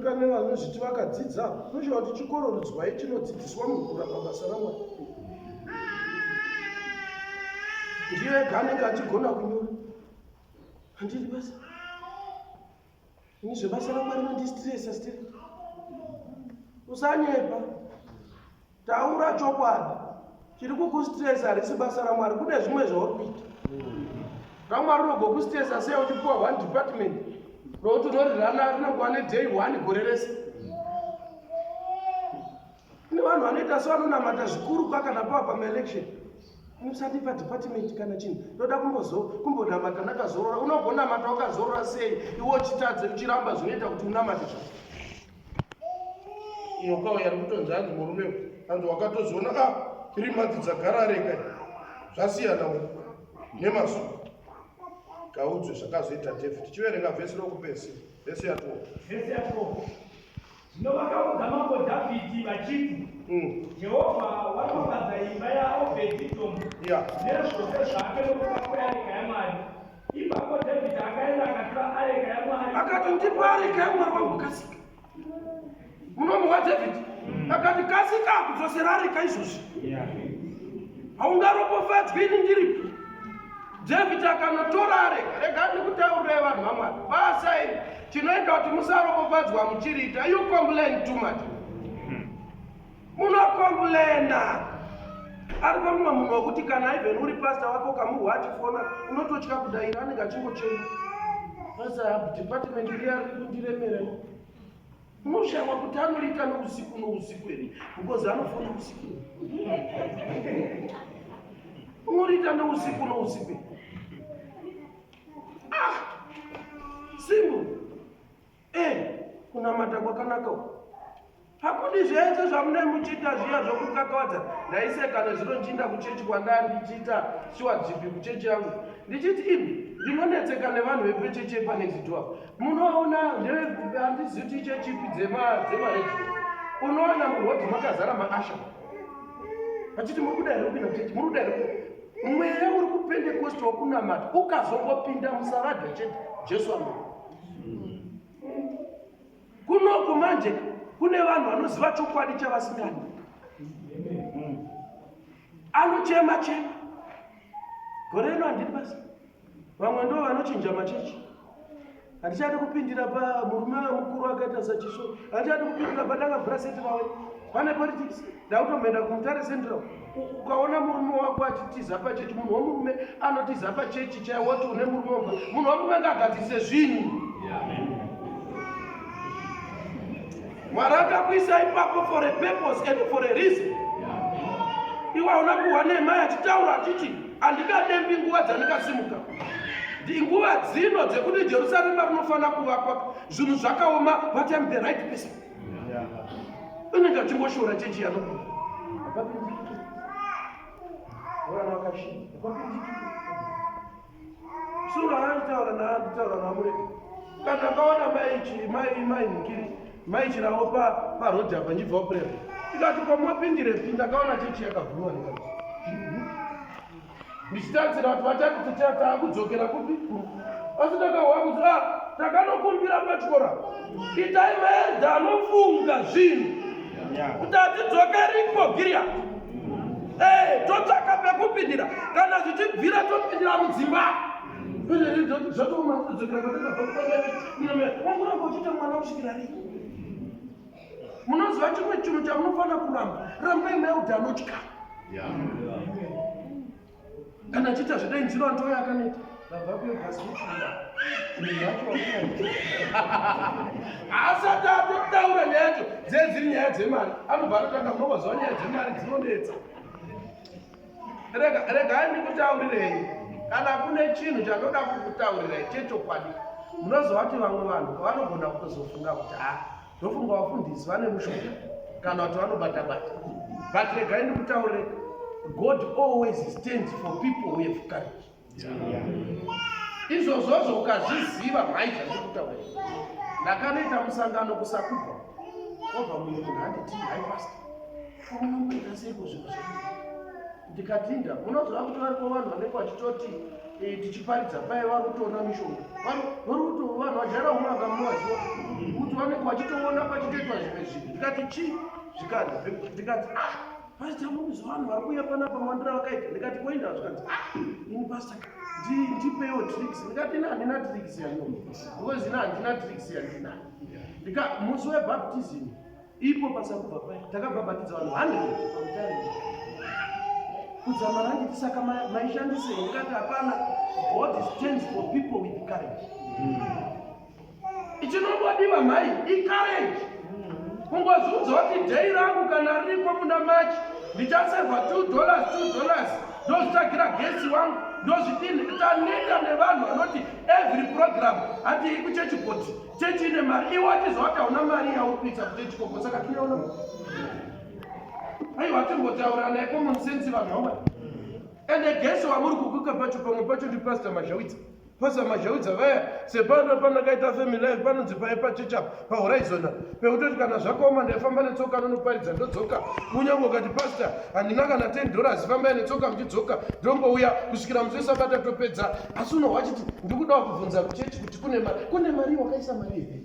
Speaker 1: Kane vanozviti vakadzidza unoshawa kuti chikoro rudzwai chinodzidziswa munhu kuramba basa raMwari. Ndiye ega anenge achigona kunyora. Handidi basa. Ini zvebasa raMwari rinondistresa still. Usanyepa. Taura chokwadi. Chiri kukustress harisi basa raMwari, kune zvimwe zvauri kuita. RaMwari rinogokustressa sei uchipiwa one department rokuti unorirana rinongova neday one gore rese. Kune vanhu vanoita sevanonamata zvikuru kwakana pava pamaelection. Musandipa department kana chinhu. Ndoda kumbozo kumbonamata ndakazorora. Unogonamata wakazorora sei iwe uchitadza uchiramba zvinoita kuti unamate zvako.
Speaker 3: Nyoka uyo ari kutonzi hanzi murume uyu hanzi wakatozoona a ah, tiri madzi dzagara rega zvasiyana uyu nemazuva gaudzwe zvakazoita David chiverenga vhesi rokupedzisira vhesi ya 12
Speaker 2: vhesi ya 12 Zvino vakaudza mambo Dhavhidhi vachiti, Jehovha waropafadza imba yaObhedhidhomu nezvose zvake nokuda kweareka yaMwari. Ipapo Dhavhidhi akaenda akatora areka yaMwari.
Speaker 1: Akati, Ndipe areka yaMwari wangu, kasika. Munomu waDhavhidhi akati, kasika kudzosera areka izvozvi. Haungaropafadzwi ini ndiripo. David akanotora areka. Rega ndikutaurirai vanhu vaMwari. Basa iri chinoita kuti musaropafadzwa muchiriita. You complain too much. Munocomplaina. Ari pamumwe munhu wekuti kana even uri pastor wako ukamuhwa achifona unototya kudaira anenge achingochema. Pastor, department riya riri kundiremera. Unoshaiwa kuti anoriita nousiku nousiku here because anofona usiku. Unoriita nousiku nousiku. Ah! Simple. Eh, kunamata kwakanaka uku. Hakudi zvese zvamune muchiita zviya zvokukakawadza. Ndaiseka nezvino ndichiinda kuchechi kwandaa ndichiita shuwa dzipi kuchechi yangu. Ndichiti imi ndinonetseka nevanhu vepechechi yepanext door. Munoona handizivi kuti ichechi ipi dzemaredio. Unowana murodhi makazara maasha. Vachiti muri kuda here kupinda kuchechi? Muri kuda here? Mweya uri kupentekosti wokunamata ukazongopinda musavadha chete. Jesu anouya. Kunoku manje kune vanhu vanoziva chokwadi chavasingadi. Anochema chema. Gore rino handidi basa. Vamwe ndo vanochinja machechi. Handichadi kupindira pa murume mukuru akaita saChiso. Handichadi kupindira pandakavhura seti vawe. Pane politics. Ndakutomboenda kuMutare Central. Ukaona murume wako achitiza pachechi, munhu womurume anotiza pachechi chaiwo woti une murume womba. Munhu womurume ngaagadzirise zvinhu. Mwari akakuisa ipapo for a purpose and for a reason. Iwe hauna kuhwa nemai achitaura achiti handingadembi nguva dzandikasimuka. Ndinguva dzino dzekuti Jerusarema rinofanira kuvakwa. Zvinhu zvakaoma but I'm the right person. Unenge achingoshora chechi yanobuda. Hapapindiki. Vana vakashinga. Hapapindiki. Sura anditaura naanditaura namurega. Kana ndakaona mai chi mai mai mukiri mai chirawo pa pa road apa ndibva kuprema. Tikati ko mopindirepi ndakaona chechi yakavhurwa ndikati. Ndichitarisira kuti vachati takudzokera kupi? Asi ndakahwa kuti ah takanokumbira pachikoro apa. Itai maelda anofunga zvinhu. Kuti hatidzokeriko Gilead. Eh, totsvaka pekupindira kana zvichibvira topindira mudzimba. Zvatooma kudzokera kwatakabva wangoramba uchiita mwana kusvikira rii? Munoziva chimwe chinhu chamunofanira kuramba, rambai maelda anotya. Kana achiita zvedai ndouya akaneta ndabva kuebhasi asati atotaura nyaya yacho dzee dziri nyaya dzemari anobva atotanga munovaziva nyaya dzemari dzinonetsa regai ndikutaurirei kana kune chinhu chandoda kukutaurirai chechokwadi munoziva kuti vamwe vanhu vanogona kutozofunga kuti ha ndofunga vafundisi vane mushonga kana kuti vanobata bata but regai ndikutaurire god always stands for people who have courage izvozvozvo ukazviziva mhai zvandikutaurira ndakanoita musangano kusakubva obva mumwe munhu anditi hai pastor unomboita seiko zvinhu zvaii ndikatinda munoziva kuti variko vanhu vanenge vachitoti eh, tichiparidza paye vari kutoona mishonga vari kuto vanhu vajaira un'anga munovaziva kuti vanenge vachitoona pachitoitwa zvimwe zvinhu ndikati chii zvikanzi ndikati ah pastor munoziva vanhu vari kuuya panapa mandira vakaita ndikati koenda zvikanzi ah ini pastor ndipewo tricks ndikati ina handina tricks yano because ina handina tricks yandinayo ndika musi webaptism Ipo pasakubva paya takabhabhatidza vanhu 100 pamutare. Kudzamara handiti saka maishandisei ndikati hapana. God stands for people with courage. Ichinongodiwa mhai icourage. Kungozviudza kuti day rangu kana ririko muna March ndichasevha 2 dollars 2 dollars ndozvitsvagira gesi wangu ndozvidini taneta nevanhu vanoti every program hati kuchechi body Chechi ine mari iwe wachiziva kuti hauna mari yauri kuisa kuchechi koko saka tinoona. Aiwa timbotaura naye common sense vanhu vamwe. Ende gesi wamuri kukuka pacho pamwe pacho ndi Pastor Mazhawidza. Pastor Mazhawidza vaya sepano panakaita family life panonzi paye pachechi apa paHorizon pekutoti kana zvakaoma ndaifamba netsoka nonoparidza ndodzoka kunyange ukati pastor handina kana 10 dollars fambai netsoka muchidzoka ndombouya kusvikira musi wesabata topedza asi unohwa chiti ndikudawo kubvunza kuchechi kuti kune mari kune mari wakaisa mari here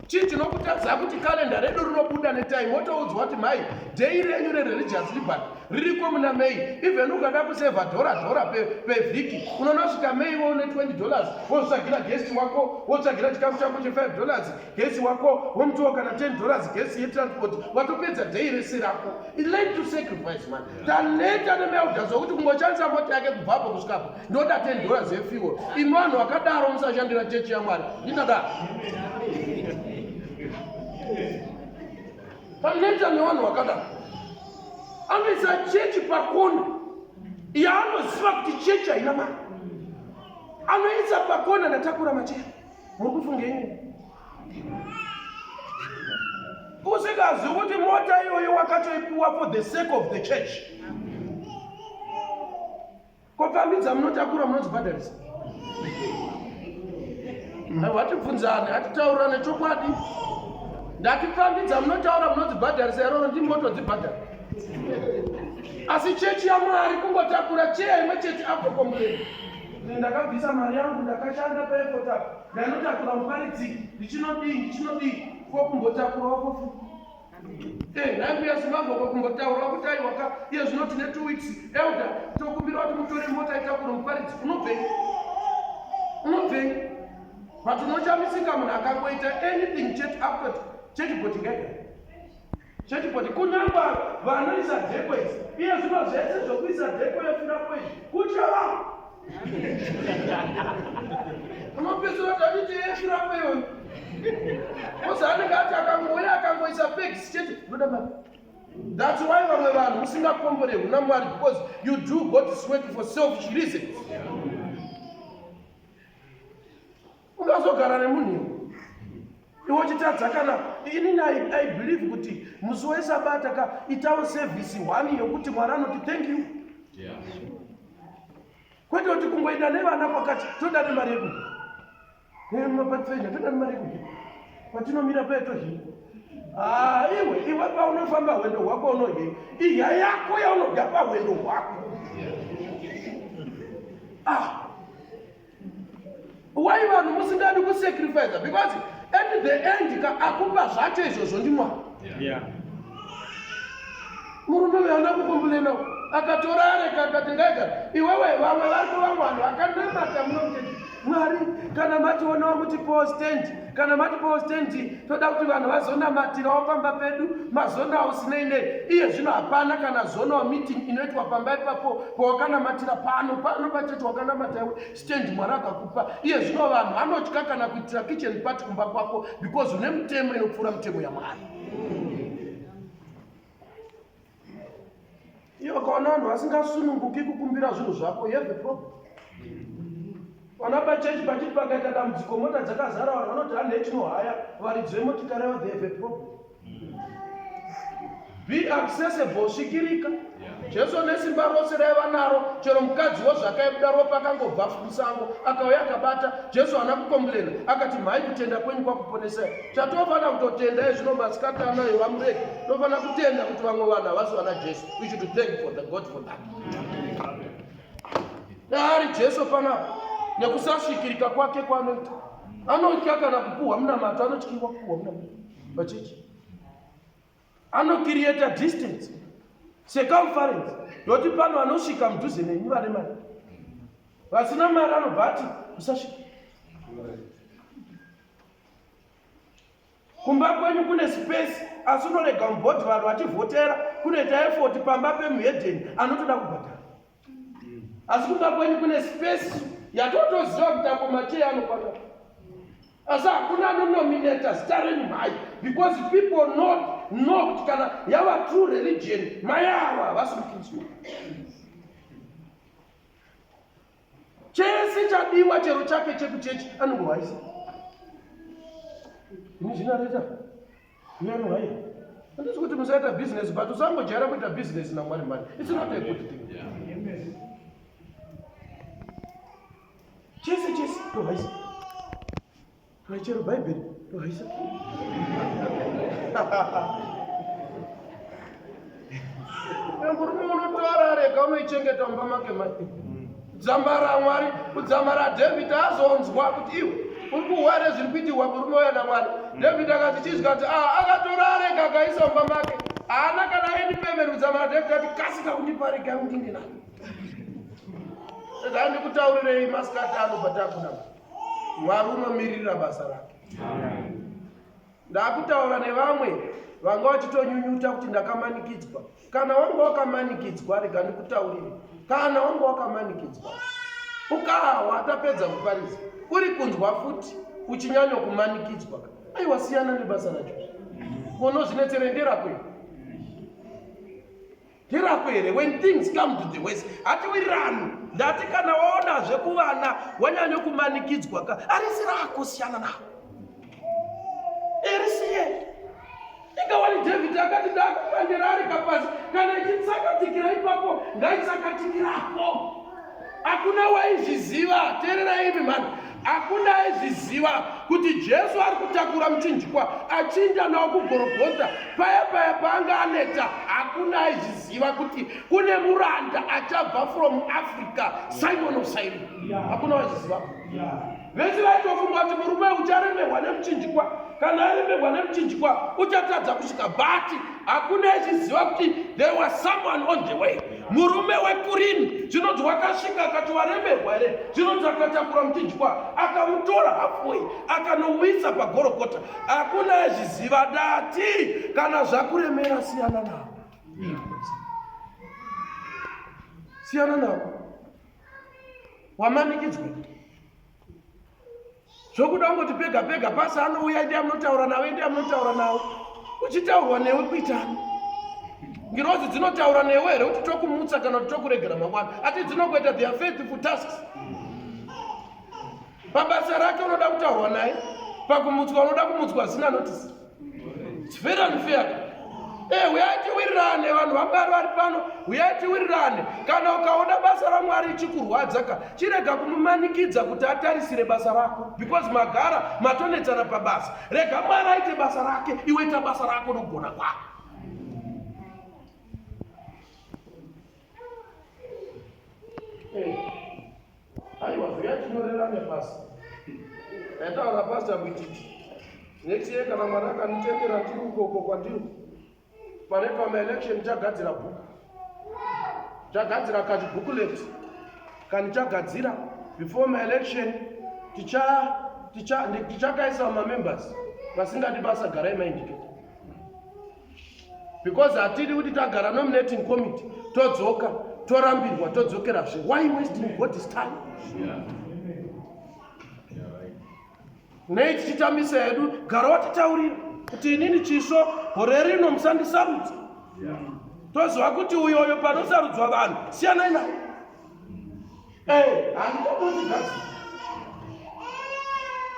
Speaker 1: chii chinokutadza kuti kalenda redu rinobuda netime wotoudzwa kuti mhai day renyu rereligious liberty ririko muna may even ukada kusevha dhora dhora pevhiki unonosvika may wo une 20 dollars wotsvagira guest wako wotsvagira chikafu chako che5 dollars gesi wako womutowo kana 10 dollars gesi yetransport watopedza day rese rako learn to sacrifice man taneta nemelda zvokuti kungoshandisa mota yake kubvapo kusvikapo ndoda 10 dollars yefuel imi vanhu vakadaro musashandira chechi yamwari ndinadaro taneta nevanhu vakadaro anoisa chechi pakona yaanoziva kuti chechi haina mari anoisa pakona ndatakura machera Muri kufungenyi? Usikazivi kuti mota iyoyo wakatoipiwa for the sake of the church. Kopfambidza munotakura munodzibhadharisa. Hatibvunzane, hatitaurirane chokwadi. Ndatipfambidza munotaura munodzibhadharisa iroro ndimi motodzibhadhara. Asi chechi yaMwari kungotakura cheya imwe chete apo komureni. Ndakabvisa mari yangu ndakashanda paefort apa ndanotakura muparidzi ndichinodii ndichinodii ko kumbotakurawo kofu. Eh, nhai mbuya Zimbabwe ko kumbotaura kuti aiwa ka iye zvino tine two weeks elder tokumbira kuti mutore mota itakure muparidzi unobvei unobvei but unochamisika munhu akangoita anything church after church body ngaigara church body kunyangwa vanoisa dheko idzi iye zvino zvese zvokuisa dheko yefirapo izvi kutya vanhu unopedzisira tati teyefirapo iyoyo kozi anenge ati akangouya akangoisa pegs chete unoda mari that's why vamwe vanhu musingakomborerwi namwari because you do god's work for selfish reasons ungazogara nemunhu iwe iwe uchitadza kana inini I believe kuti musi wesabata ka itawo service one yokuti mwari anoti thank you yeah. Kwete kuti kungoenda nevana kwakati toda nemari yekudya nemapatseja toda nemari yekudya patinomira paye todyi ah, iwe iwe paunofamba hwendo hwako unodyei iya yako yaunodya pahwendo hwako ah. Why vanhu musingadi kusacrifice because at the end ka akupa zvacho izvozvo ndimwari yeah. Murume uyo haana kukomplena akatora areka akati ngaigara iwewe vamwe variko vamwe vanhu vakanamata muno muchechi mwari kana mationawo mutipowo stand kana matipowo stand toda kuti vanhu vazonamatirawo pamba pedu mazonawo sinei nei iye zvino hapana kana zonawo meeting inoitwa pamba ipapo pawakanamatira pano pano pachechi wakanamata iwe stand mwari akakupa iye zvino vanhu vanotya kana kuitira kitchen party kumba kwako because une mutemo inopfuura mutemo yamwari Iyo ukaona vanhu vasingasununguki kukumbira zvinhu zvako, you have a problem. Vana pachechi pachiti pakaita dambudziko mota dzakazara vanhu vanoti handei tinohaya varidzi vemotikari ava they have a problem. Be accessible, svikirika. Jesu nesimba rose raiva naro chero mukadziwo zvakaibuda ropa akangobva musango akauya akabata Jesu haana kukomplena akati mhai kutenda kwenyu kwakuponesai Chatofanira kutotenda izvino masikati anayo vamurege tofanira kutenda kuti vamwe vanhu havasi vana Jesu. We should thank for the God for that. Ari Jesu panapa nekusasvikirika kwake kwaanoita anotya kana kupuhwa munamato anotyiwa kupuhwa munamato pachechi anokiriyeta distance circumference yoti pano anosvika mudhuze nemi vane mari vasina mari anobva ati usasvika Kumba kwenyu kune space asi unorega mubhodhi vanhu vachivhotera kunoita effort pamba pemuhedheni anotoda kubhadhara. Asi kumba kwenyu kune space yatotoziva kuti apo macheya anokwana. Asi hakuna anonominata zita renyu mhai because people not know kuti kana yava true religion mai ava havasi muKristu. Chese chadiwa chero chake chekuchechi anongohaisa. Ini zvinareta. Iye anohaira. Handisi kuti musaita business but usangojaira kuita business naMwari mani. It's not a good thing. Chese chese tohaisa. Chero Bhaibheri tohaisa. Murume unotora rega unoichengeta mumba make mai. Dzamara Mwari, kudzamara David azonzwa kuti iwe uri kuhwa here zviri kuitirwa murume uya naMwari. David akati chizwa kuti ah akatora rega akaisa mumba make. Haana kana any payment kudzamara David ati kasika kundipa rega yangu ndinde nayo. Saka ndikutaurirei masikati ano patakuna. Mwari unomiririra basa rake. Ndakutaura nevamwe vanga vachitonyunyuta kuti ndakamanikidzwa. Kana wanga wakamanikidzwa, rega ndikutaurire. Kana wanga wakamanikidzwa, ukawa tapedza kuparidza, uri kunzwa futi uchinyanya kumanikidzwa, aiwa siyana nebasa racho. Unozvinetsere nderako here? Nderako here? When things come to the worst, hatiwirirani. Ndati kana waonazve kuvana wanyanya kumanikidzwa ka, arisi rako siyana navo. Erisiye. Inga wani David akati ndakukandira ari kapasi kana ichitsakatikira ipapo ngaitsakatikirapo. Hakuna waizviziva, teererai imi mhani, hakuna aizviziva kuti Jesu ari kutakura muchinjikwa achiinda nawo kuGorogota. Paya paya paanga aneta, hakuna aizviziva kuti kune muranda achabva from Africa, Simon of Cyrene. Hakuna waizviziva. Yeah. Vese vaitofunga kuti murume ucharemerwa nemuchinjikwa, kana aremerwa nemuchinjikwa uchatadza kusvika, but hakuna achiziva kuti there was someone on the way. Murume wekurini zvinonzi wakasvika akati waremerwa here, zvinonzi akatakura muchinjikwa akamutora halfway akanouisa pagorokota. Hakuna aizviziva. Dati kana zvakuremera siyana navo, siyana navo, wamanikidzwa zvokuda kungoti pega pega pasi anouya ndiye amunotaura nawe, ndiye amunotaura nawe, uchitaurwa newe kuitani? Ngirozi dzinotaura newe here kuti tokumutsa kana kuti tokuregera mangwana? Ati dzinongoita their faithful tasks pabasa rake. Unoda kutaurwa naye pakumutswa, unoda kumutswa zina notice. It's very unfair. Eh, huyai tiwirirane, vanhu vaMwari vari pano, huyai tiwirirane. Kana ukaona basa raMwari ichikurwadza ka, chirega kumumanikidza kuti atarisire basa rako, because magara matonetsana pabasa. Rega Mwari aite basa rake, iwe ita basa rako nokugona kwako. Eh. Aiwa, zviya tinorerane pasi. Ndaitaura pastor kuititi next year kana Mwari akanditendera ndiri ukoko kwandiri pane pamaelection, ndichagadzira bhuku, ndichagadzira kachibooklet kandichagadzira before maelection, tichakaisa mumamembers vasingadi basa, garai maindicate, because hatidi kuti tagara nominating committee todzoka torambirwa todzokerazve. Why wasting God's time? Nei tichitambisa hedu? Gara watitaurira kuti inini chisvo gore rino musandisarudza, toziva kuti uyoyo panosarudzwa vanhu siyanai naye. Handitombozvigadzira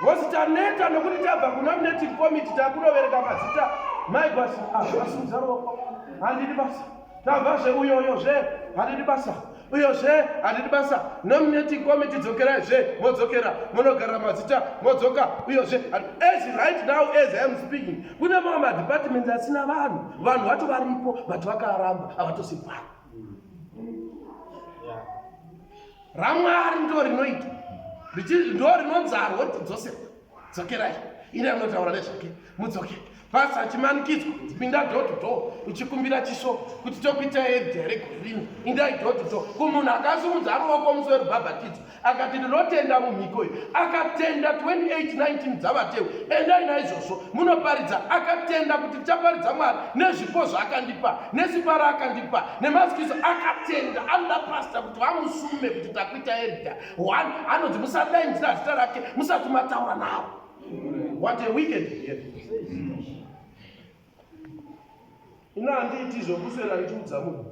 Speaker 1: vosi taneta nokuti tabva kunominating committee takunovereka mazita, maigwasi vasimudza ruoko, handidi basa. Tabvazve uyoyo zve, handidi basa, uyozve handidi basa. Nominating committee dzokerai zve, modzokera munogara mazita, modzoka uyozve. As right now as I am speaking, kune mamwe madepartments asina vanhu. Vanhu vacho varipo, but vakaramba, havatosipwani. RaMwari ndo rinoitwa, ndo rinonzarwo kuti dzoserwa, dzokerai, ine anotaura nezvake, mudzoke. Pasi achimanikidzwa kuti pinda door to door uchikumbira chisvo kuti tokuita elder regore rino, indai door to door kumunhu akasimudza ruoko musi werubhabhatidzo akati ndinotenda mumhiko iyi, akatenda 28:19 dzaVateu, endai naizvozvo munoparidza, akatenda kuti tichaparidza Mwari nezvipo zvaakandipa nesimba raakandipa nemazikiso, akatenda. Anoda pastor kuti vamusume kuti takuita elder one, anonzi musadaidzira zita rake musati mataura navo. What a wicked behavior! Ino handiiti zvokuswera ndichiudza munhu.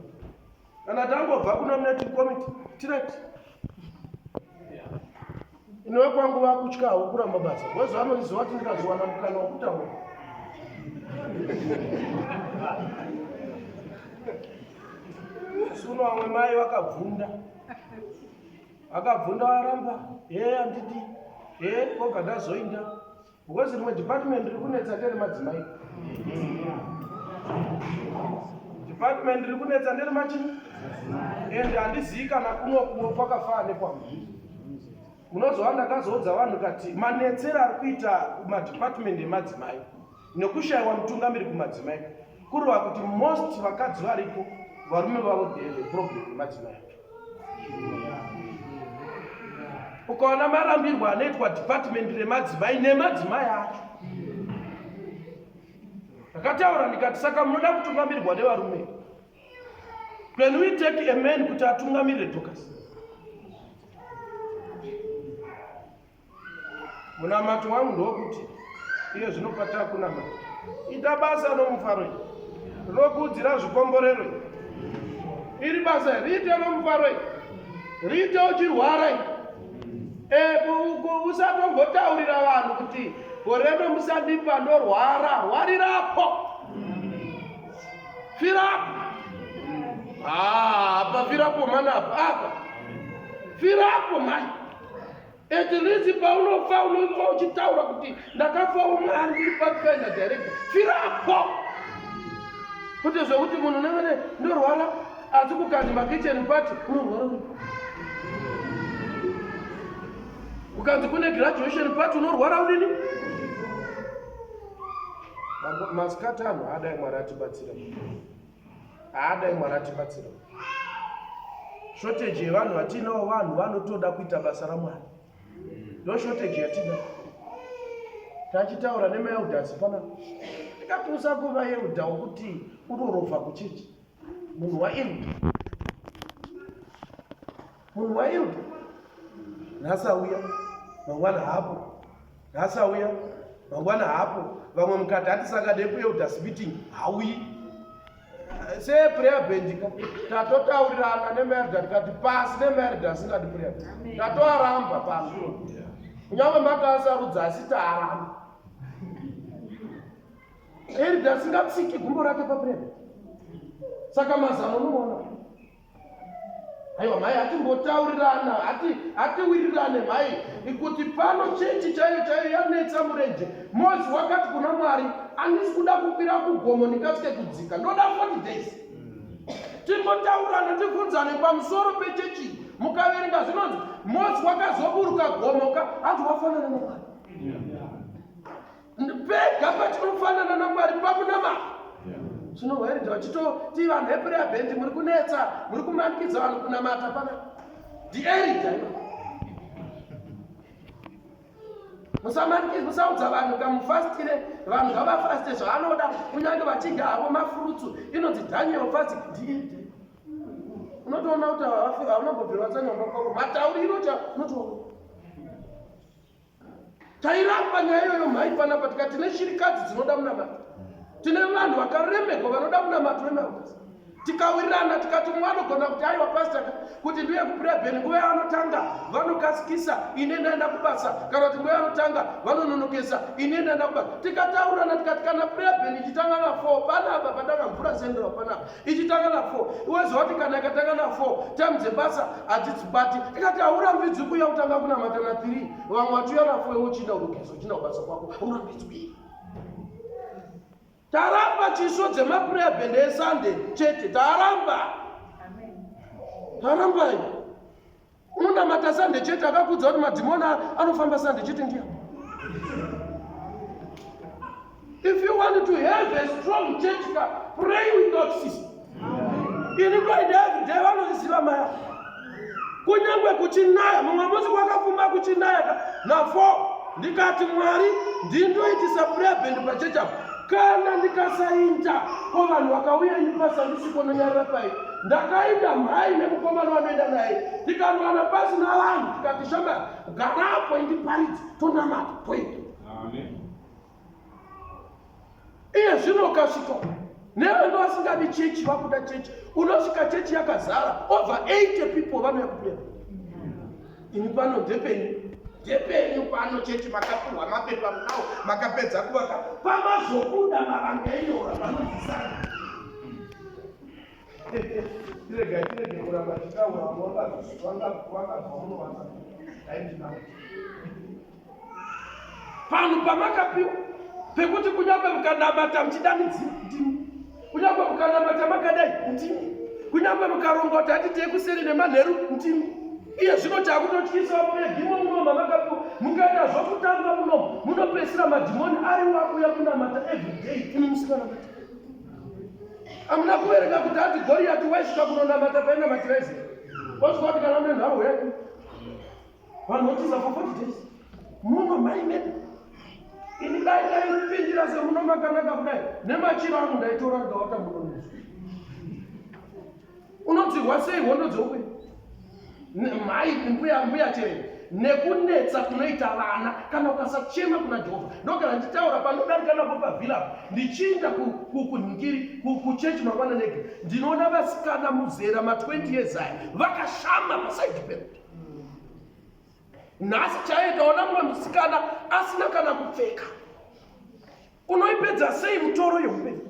Speaker 1: Kana tangobva kunominating committee, tirati inowe kwangu vakutyawo kuramba basa because vanoziva kuti ndikazowana mukana wokutaura suno. Vamwe mai vakabvunda, vakabvunda, varamba, he handidi, he kobva ndazoinda, because rimwe department riri kunetsa nderemadzimai. Department riri kunetsa nderemachini, and handizii kana kunokuwo kwakafana nekwangu. Munozova ndakazoudza vanhu kati manetsero ari kuita madepartment emadzimai nekushayiwa mutungamiri kumadzimai, kureva kuti most vakadzi varipo varume vavo, they have a problem nemadzimai acho. Ukaona marambirwo anoitwa department remadzimai nemadzimai acho, ndakataura ndikati, saka munoda kutungamirwa nevarume? Can we take a man kuti atungamirire Dorcas? Munamato wangu ndokuti iye zvino patakunamata, ita basa nomufaro, iri rinokuudzira zvikomborero. Iri basa riite nomufaro, iri riite uchirwara. Usatombotaurira vanhu kuti gore rino musandipa, ndorwara. Rwarirapo, firapo. Apa firapo mana, apa apa firapo mai. At least paunofa unofa uchitaura kuti ndakafawo Mwari, ndiri pathfinder director. Firapo, kuti zvekuti munhu unenge ndorwara, asi kukanzi makitchen party unorwara uripo. Kukanzi kune graduation party unorwara udini? Masikati anhu haadai Mwari atibatsira. Haadai Mwari atibatsira. Shortage yevanhu vatinawo vanhu vanotoda kuita basa raMwari. Ndo shortage yatina. Tachitaura nemaelders pana. Tikati usakuva elder wokuti unorovha kuchechi. Munhu waelder. Munhu waelder. Nhasi auya, mangwana haapo. Nhasi auya, mangwana haapo. Vamwe mukati hatisakade kuelders meeting hauyi. seprayer band ka tatotaurirana nemaelder tikati pasi nemaelder asingadi prayer band tatoaramba pano kunyange makaasarudza asi taaramba elder asingatsiki gumbo rake paprayer band saka mazano unoona Aiwa mhai hatimbotaurirana hati hatiwirirane mhai kuti pano chechi chaiyo chaiyo yanetsa murenje. Mozi wakati kuna Mwari andisi kuda kukwira kugomo ndikasike kudzika ndoda 40 days. Timbotaurirana tibvunzane pamusoro pechechi mukaverenga zvinonzi Mozi wakazoburuka gomo ka hanzi wafanana naMwari. Pega patinofanana naMwari pamunamato. Zvinohweredza vachitoti vanhu veprayer band muri kunetsa, muri kumanikidza vanhu kunamata pana. Ndierida iwe. Musamanikidza, musaudza vanhu kamufastire, vanhu ngavafaste zvaanoda kunyange vachidya havo mafurutsu. Inonzi Daniel fast ndiite. Unotoona kuti haunambobvira watsanya mumba kwako. Matauriro cha unotoona. Tairamba nyaya iyoyo mhai panapa tikati tine shirikadzi dzinoda munamato, tine vanhu vakaremegwa vanoda munamato wemautasi. Tikawirirana tikati mumwe anogona kuti aiwa pastor kuti ndiuye kupreben nguva yavanotanga vanokasikisa ini ndaenda kubasa, kana kuti nguva yavanotanga vanononokesa ini ndaenda kubasa. Tikataurirana tikati kana preben ichitanga na 4 panapa patanga mvura sendera panapa ichitanga na 4 iwe ziva kuti kana ikatanga na 4 time dzebasa hadzidzibati ikati haurambidzwi kuuya kutanga kunamata na 3 vamwe vachiuya na 4 iwe uchiinda kunogeza uchiinda kubasa kwako haurambidzwi taramba chiso dzemaprayer band esunday chete taramba taramba Unonamata Sunday chete akakuudza kuti madhimoni anofamba Sunday chete ndiya. If you want to have a strong church, pray without ceasing. Ini ndoida every day vanozviziva maya. Kunyangwe kuchinaya, mumwe musi kwakafuma kuchinaya na 4 ndikati Mwari ndindoitisa prayer band pachechi apa. Kana ndikasainda ko vanhu vakauya ini pasi andisiko nonyarira pai. Ndakaenda mhai nemukomana wanoenda naye tikanowana pasina vanhu tikati shamba garapo indiparidzi tonamata toenda. Iye zvino ukasvika nevanhu vasingadi chechi vakuda chechi unosvika chechi yakazara over 80 people vanouya kuprayer. Ini pano ndepenyu ndepenyu pano chechi makapuhwa mapepa munawo makapedza kuvaka pamazobuda mavanga enyora panozisana tirega tirege kuramba tichitaura vangazwa munovanza aindinao panhu pamakapiwa pekuti kunyange mukanamata muchidanidzira ndimi kunyange mukanamata makadai ndimi kunyange mukaronga kuti hatitei kuseri nemanheru ndimi iye zvino chakutotyisa vamwe muno mamakapiwa mukaita zvokutamba muno munopesira madhimoni ariwo akuuya kunamata everyday imi musikanamata Amuna kuverenga kuti ati Goriati waisvika kunonamata painamatira Israeri. Wasvika kuti kana mune nharo huyai. Vanhu votiza for 40 days. Muno mai medu. Ini dai ndaipindira semuno makanaka kudai. Nemachira angu ndaitora ndikawata muno nesu. Unodzirwa sei hondo dzeupenyu? Mai mbuya mbuya chero nekunetsa kunoita vana kana ukasachema kuna Jehovha. Ndogara ndichitaura panodarika napo pavhila ndichiinda kunhingiri kuchechi mangwana nege ndinoona vasikana muzera ma 20 years aya vakashama pasaidi pedu. Nhasi chaiye taona mumwe musikana asina kana kupfeka. Unoipedza sei mutoro yeupenyu?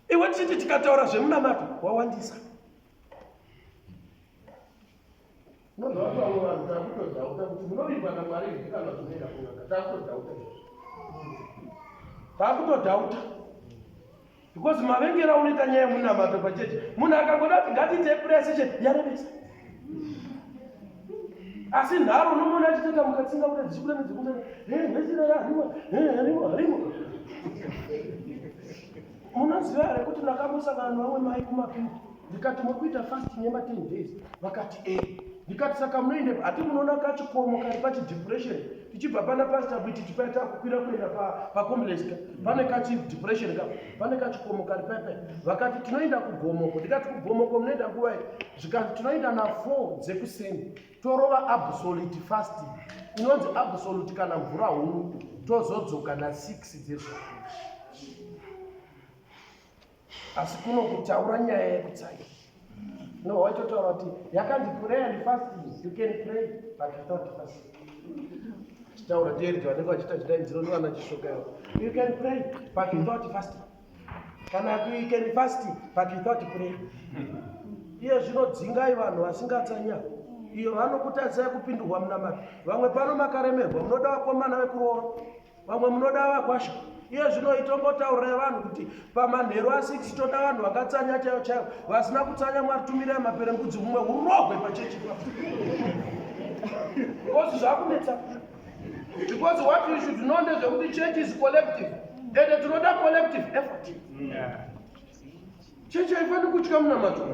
Speaker 1: Iwe tichiti tikataura zvemunamato wawandisa. Unonzwa kuti vamwe vanhu takutodhauta kuti munovimba naMwari here kana zvinoenda kun'anga takutodhauta izvozvo. Takutodhauta because mavengero aunoita nyaya yemunamato pachechi munhu akangoda kuti ngatiitei prayer session yarebesa. Asi nharo unomuona achiteta mukatsinga kuda dzichibuda nedzekumusana. He hesira harimo, he harimo, harimo. Munoziva here kuti ndakambosangana nevamwe mai kumapindu ndikati muri kuita fasting yema 10 days vakati e ndikati saka munoende hati munoona kachikomo kari pachidepression tichibva pana pastor bwiti tipaita kukwira kuenda pacomplex ka pane kachidepression ka pane kachikomo kari paipai vakati tinoenda kugomoko ndikati kugomoko munoenda nguvai zvikanzi tinoenda na 4 dzekuseni torova absolute fasting inonzi absolute kana mvura huru tozodzoka na 6 dzezuva asi kuno kutaura nyaya yekutsanya no waitotaura kuti yakanzi prayer and fasting you can pray but without fasting chitaura ndieri vanenge vachiita chidaidziro nevana chisvoka yavo you can pray but without fasting kana you can fast but without prayer iye zvino dzingai vanhu vasingatsanya iyo vanokutadzai kupindurwa munamato vamwe pano makaremerwa munoda vakomana vekuroora vamwe munoda vakwasha iye zvino itongotaurirai vanhu kuti pamanheru a6 toda vanhu vakatsanya chaivo chaivo vasina kutsanya mwari tumirai maperembudzi humwe hurohwe pachechi ipapo because zvakunetsa because what you should know ndezvekuti church is collective ende tinoda collective effort chechi haifaniri kutya munamato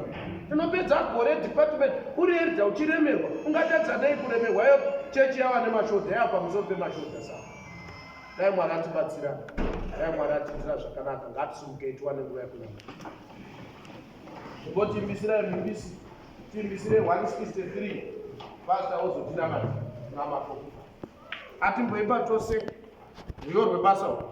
Speaker 1: tinopedza gore department uri erda uchiremerwa ungatadza nei kuremerwa yo chechi yava nemashodha yava pamusoro pemashodha sa dai mwari atibatsira dai mwari atiitira zvakanaka ngatisimukei tiwane nguva yekunamata Chimbotiimbisirai muimbisi, tiimbisire 163 pastor ozotinamata namato. Atimboimba tose rwiyo rwebasa urwu.